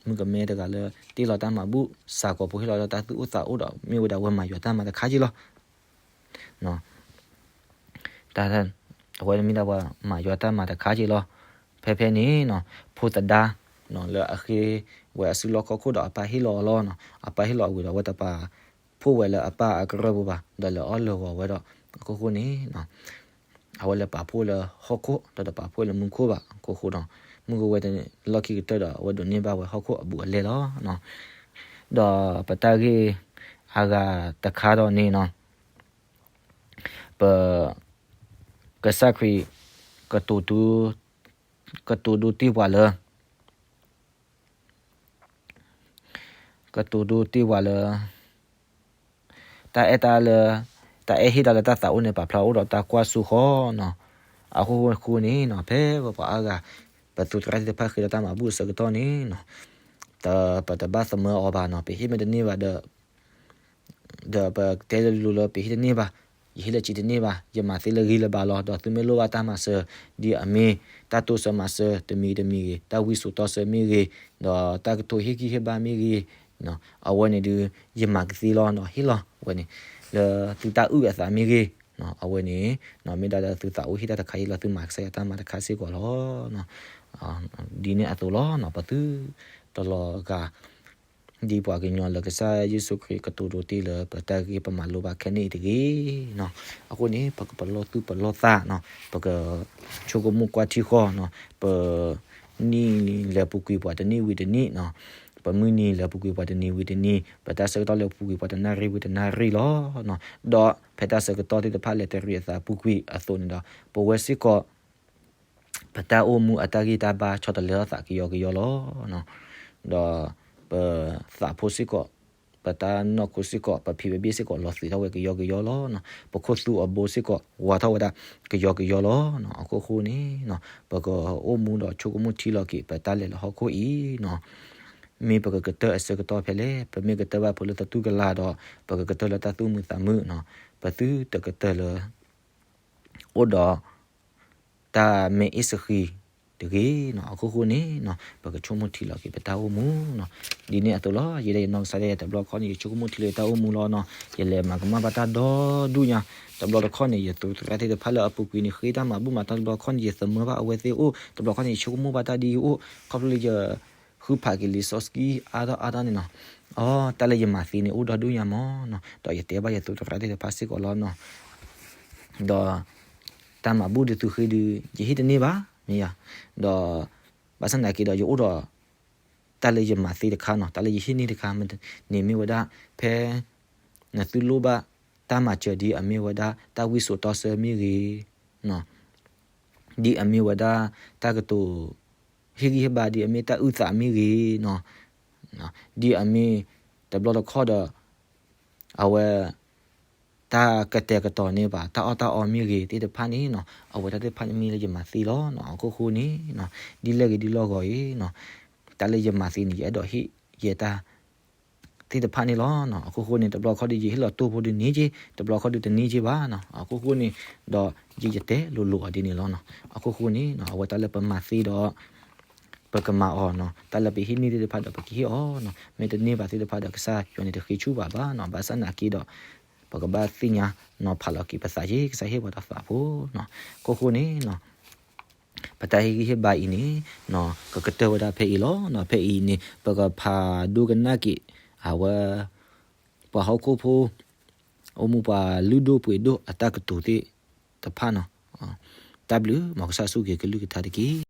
မုၣ်ကမဲတဂၤလၢ တ့လီၤတၢ်မၤဘူၣ် စးကီးဖိဟ့ၣ်လီၤလၢတၢ်သူၣ်အိၣ်သးအိၣ်ဒီး မ့ၢ်ဝဲဒၣ်ဝဲမၤယွၤတၢ်မၤတခါက့ၤလီၤ. တၢ် အဝဲမ့ၢ်ဒၣ်ပှၤမၤယွၤတၢ်မၤတခါက့ၤလီၤ. ဖဲဖဲန့ၣ်နီၤ ဖိသဒါ လၢအဃ့ဝဲအစုလီၢ်ခီၣ်ခိၣ်ဒီး အပၢ်ဟ့ၣ်လီၤအီၤလီၤနီၤ. အပၢ်ဟ့ၣ်လီၤအဝံၤဒီး အဝဲတပာ်ဖှိၣ်ဝဲလၢအပၢ်အကရၢၢ်ပူၤဘၣ်, ဒီးလဲၤအီၣ်လၢာ်ဂီၤဝဲဒီး အခိၣ်ဃိန့ၣ်နီၤ အဝဲလဲၤပာ်ဖှိၣ်လၢဟီၣ်ခိၣ် ဒီးတပာ်ဖှိၣ်လၢမူခိၣ်ဘၣ်. အခိၣ်ဃိဒီး မုၢ်ကဝဲတလီၢ်ခံကတၢၢ်ဒီး အဝဲဒိးန့ၢ်ဘၣ်ဝဲဟီၣ်ခိၣ်အဘူးအလဲလီၤ. ဒီးပတၢ်ဂ့ၢ်အဂၤတခါဒီးန့ၣ်နီၤ, ပ ကစၢ်ခရံာ် ကတိၤဒိတ့ၢ်ပှၤလၢ ကတိၤဒိတ့ၢ်ပှၤလၢ တၢ်အဲၣ်တၢ်လၢ တၢ်အဲၣ်ဟ့ၣ်တၢ်လၢတၢ်သးအိၣ်န့ၣ် ပာ်ဖျါအိၣ်ဒီးတၢ်ကွၢ်စိဃီနီၤ. အဃိဃိန့ၣ်နီၤ ဖဲပပှၤအါဂၤ ပသူသရၣ်သ့ၣ်တဖၣ်ဃ့ဒီးတၢ်မၤဘူၣ်အဆၢကတီၢ်န့ၣ်နီၤ, ပတဘၣ်သမၢအီၤဘၣ်နီၤ. ပဟ့ၣ်မ့ၢ်တန့ၢ်ဘၣ်ဒီး ဒီးပတဲလိၤလိၤလၢပဟ့ၣ်တန့ၢ်ဘၣ်, ယဟ့ၣ်လၢက့ၤတန့ၢ်ဘၣ်, ယမၤသ့လၢဂ့ၤလၢဘၣ်လီၤ. ဒီးသုမ့ၢ်လိၣ်ဘၣ်တၢ်မၤစၢၤ ဒ်အမ့ၢ်တၢ်တိစၢၤမၤစၢၤတမံၤတမံၤဂ့ၤ, တၢ်ဝံစိာ်တီဆၢမ့ၢ်ဂ့ၤ, ဒီးတၢ်ကတိၤဟ့ၣ်ဂံၢ်ဟ့ၣ်ဘါမ့ၢ်ဂ့ၤ, အဝဲန့ၣ်ဒုး ယမၤကသ့လီၤနီၤ, ဟ့ၣ်လီၤဝဲန့ၣ် လၢသုတၢ်အုၣ်အသးမ့ၢ်ဂ့ၤ, အဝဲန့ၣ် မ့ၢ်ဒၣ်လၢသုသးအိၣ်ဟ့ၣ်တၢ်တခါအံၤလီၤ, သုမၤကစၢ်ယွၤတၢ်မၤတခါစ့ၢ်ကီးလီၤ. ဒ်န့ၣ်အသိးလီၤနီၤ, ပသုတလီၤဂာ် ဒ်ပှၤကညီလၢကစၢ်ယ့ၣ်ၡူးခရံာ်ကတိၤဒိတ့ၢ်လၢပတၢ်ဂ့ၢ်ပမၤလိဘၣ်ခဲန့ၣ်အံၤတဂ့ၤနီၤ. အဃိန့ၣ် ပကပလီၢ်သူၣ်ပလီၢ်သးနီၤ, ပကဆိကမိၣ်ကွၢ်ထံဃီနီၤ, ပနံၣ်လဲၤပူၤကွံာ်ပှၤတနံၣ်ဝံၤတနံၣ်နီၤ, ပမုၢ်နံၤလဲၤပူၤကွံာ်ပှၤတနံၤဝံၤတနံၤ, ပတၢ်ဆၢကတီၢ်လဲၤပူၤကွံာ်ပှၤတနၣ်ရံၣ်ဝံၤတနၣ်ရံၣ်လီၤ. ဒီးဖဲတၢ်ဆၢကတီၢ်သ့ၣ်တဖၣ်လဲၤတရံးအသးပူၤကွံာ်အသိးန့ၣ်ဒီး ပဝဲစ့ၢ်ကီး ပတၢ်အိၣ်မူအတၢ်ဂံၢ်တၢ်ဘါဆီတလဲအသးကယီကယီလီၤ. ဒီးပသးဖိစ့ၢ်ကီး, ပတၢ်နီၢ်ခိစ့ၢ်ကီး, ပဖံးပဘ့ၣ်စ့ၢ်ကီး လီၤသွံးထီၣ်ဝဲကယီကယီလီၤ. ပခိၣ်သူအဘိစ့ၢ်ကီး ဝါထီၣ်ဝဲဒၣ်ကယီကယီလီၤ. အခိၣ်ဃိန့ၣ် ပကအိၣ်မူဒီးဆိကမိၣ်ထံလီၤက့ၤ ပတၢ်လဲၤလၢဟီၣ်ခိၣ်အံၤနီၤ, မ့ၢ်ပကကတၢၢ်အဆၢကတီၢ်ဖဲလဲၣ်. ပမ့ၢ်ကတၢၢ်ဘၣ်ဖိလၢသတူၢ်ကလာ်ဒီး ပကကတၢၢ်လၢတၢ်သူၣ်မုာ်သးမုာ်နီၤ, ပသုတကတၢၢ်လၢ အိၣ်ဒီး တၢ်မဲာ်အ့ၣ်စဃံတဂ့ၤနီၤ. အခိၣ်ဃိန့ၣ် ပကဆိကမိၣ်ထံလီၤက့ၤပတၢ်အိၣ်မူနီၤ. ဒ်န့ၣ်အသိးလီၤ, ယဲဒၣ်ယနီၢ်ကစၢ်ဒၣ်ယဲ တဘျီခီန့ၣ် ယဆိကမိၣ်ထံလၢယတၢ်အိၣ်မူလီၤနီၤ. ယလဲၤမၤကမၣ်ဘၣ်တၢ်ဒီဒူၣ်ညါ, တဘျီတခီၣ်န့ၣ် ယသူသရၣ်သ့ၣ်တဖၣ်လၢအပူၤကွံာ်န့ၣ် ဃ့တၢ်မၤဘူၣ်မၤတီၢ်တဘျီခီၣ်န့ၣ် ယသမၢဘၣ်အဝဲသ့ၣ်အိၣ်, တဘျီခီၣ်န့ၣ် ယဆိကမိၣ်ဘၣ်တၢ်ဒ်အံၤအိၣ်, ခီဖျိလၢယ ဃုဖးက့ၤလံာ်စီဆှံအါထီၣ်အါထီၣ်န့ၣ်နီၤ. အီ တၢ်လၢယမၤသ့န့ၣ် အိၣ်ဒီဒူၣ်ညါမးနီၤ. ဒီးယတဲဘၣ်ယသူသရၣ်သ့ၣ်တဖၣ်စ့ၢ်ကီးလီၤနီၤ. ဒီး တၢ်မၤဘူၣ်ဒုးသုဃ့ဒုး ယဟ့ၣ်တန့ၢ်ဘၣ်, မ့ၢ်ယၤ. ဒီး ဘၣ်ဆၣ်နာ်က့ဒီး ယအိၣ်ဒီး တၢ်လၢယမၤသ့တခါနီၤ, တၢ်လၢယဟ့ၣ်န့ၢ်တခါန့ၣ်မ့ၢ်ဝဲဒၣ် ဖဲ နသုလိၣ်ဘၣ်တၢ်မၤစၢၤဒ်အမ့ၢ်ဝဲဒၣ် တၢ်ဝံစိာ်တီဆၢမ့ၢ်ဂ့ၤ, ဒ်အမ့ၢ်ဝဲဒၣ် တၢ်ကတိၤ ဟ့ၣ်ဂံၢ်ဟ့ၣ်ဘါ ဒ်အမ့ၢ်တၢ်အုၣ်သးမ့ၢ်ဂ့ၤနီၤ, ဒ်အမ့ၢ် တဘျီတခီၣ်ဒီး အဝဲ တၢ်ကတဲာ်ကတီၤန့ၢ်ဘၣ် တၢ်အီၣ်တၢ်အီမ့ၢ်ဂ့ၤ သ့ၣ်တဖၣ်န့ၣ်နီၤ, အဝဲတၢ်သ့ၣ်တဖၣ်န့ၣ်မ့ၢ်လၢယမၤသ့လီၤနီၤ. အခိၣ်ဃိန့ၣ် ဒ်လဲၣ်ဂ့ၤဒ်လီၢ်ဂီၤအံၤနီၤ, တၢ်လၢယမၤသ့န့ၣ် ယအဲၣ်ဒိးဟ့ၣ်ယဲတၢ် သ့ၣ်တဖၣ်န့ၣ်လီၤနီၤ. အခိၣ်ဃိန့ၣ် တဘျီခီၣ်ဒုး ယဟ့ၣ်လီၤတိၢ်ဖိဒုးန့ၢ်က့, တဘျီခီၣ်ဒုးတန့ၢ်က့ဘၣ်နီၤ. အခိၣ်ဃိန့ၣ် ဒီးယယတဲလိၤလိၤအီၤဒ်န့ၣ်လီၤနီၤ. အခိၣ်ဃိန့ၣ် အဝဲတၢ်လၢပမၤသ့ဒီး ပကမၤအီၤနီၤ, တၢ်လၢပဟ့ၣ်န့ၢ်သ့ၣ်တဖၣ်ဒီး ပကဟ့ၣ်အီၤနီၤ, မ့ၢ်တန့ၢ်ဘၣ်သ့ၣ်တဖၣ်ဒီး ကစၢ်ယွၤန့ၣ်တဃ့ဆူၣ်ဘၣ်ဘၣ်နီၤ. ဘၣ်ဆၣ်နာ်က့ဒီး ပကဘၣ်သ့ၣ်ညါနီၤဖးလီၤက့ၤပသးက့, ကစၢ်ဟ့ၣ်ပှၤတၢ်သးဖိနီၤ. အခိၣ်ဃိန့ၣ် ပတၢ်ဟ့ၣ်ဂံၢ်ဟ့ၣ်ဘါအံၤန့ၣ် ကကတၢၢ်ဝဲဒၣ်ဖဲအံၤလီၤနီၤ. ဖဲအံၤန့ၣ် ပကဖးဒိကနၣ်က့ၤ အဝဲ ပှၤဟီၣ်ခိၣ်ဖိ အိၣ်မူပှၤလုၢ်ဒိၣ်ပှ့ၤဒိၣ်အတၢ်ကတိၤသ့ၣ်တဖၣ်နီၤ. တၢ်ဘျုး မ်ကစၢ်ဆိၣ်ဂ့ၤကလုၢ်ကထါတက့ၢ်.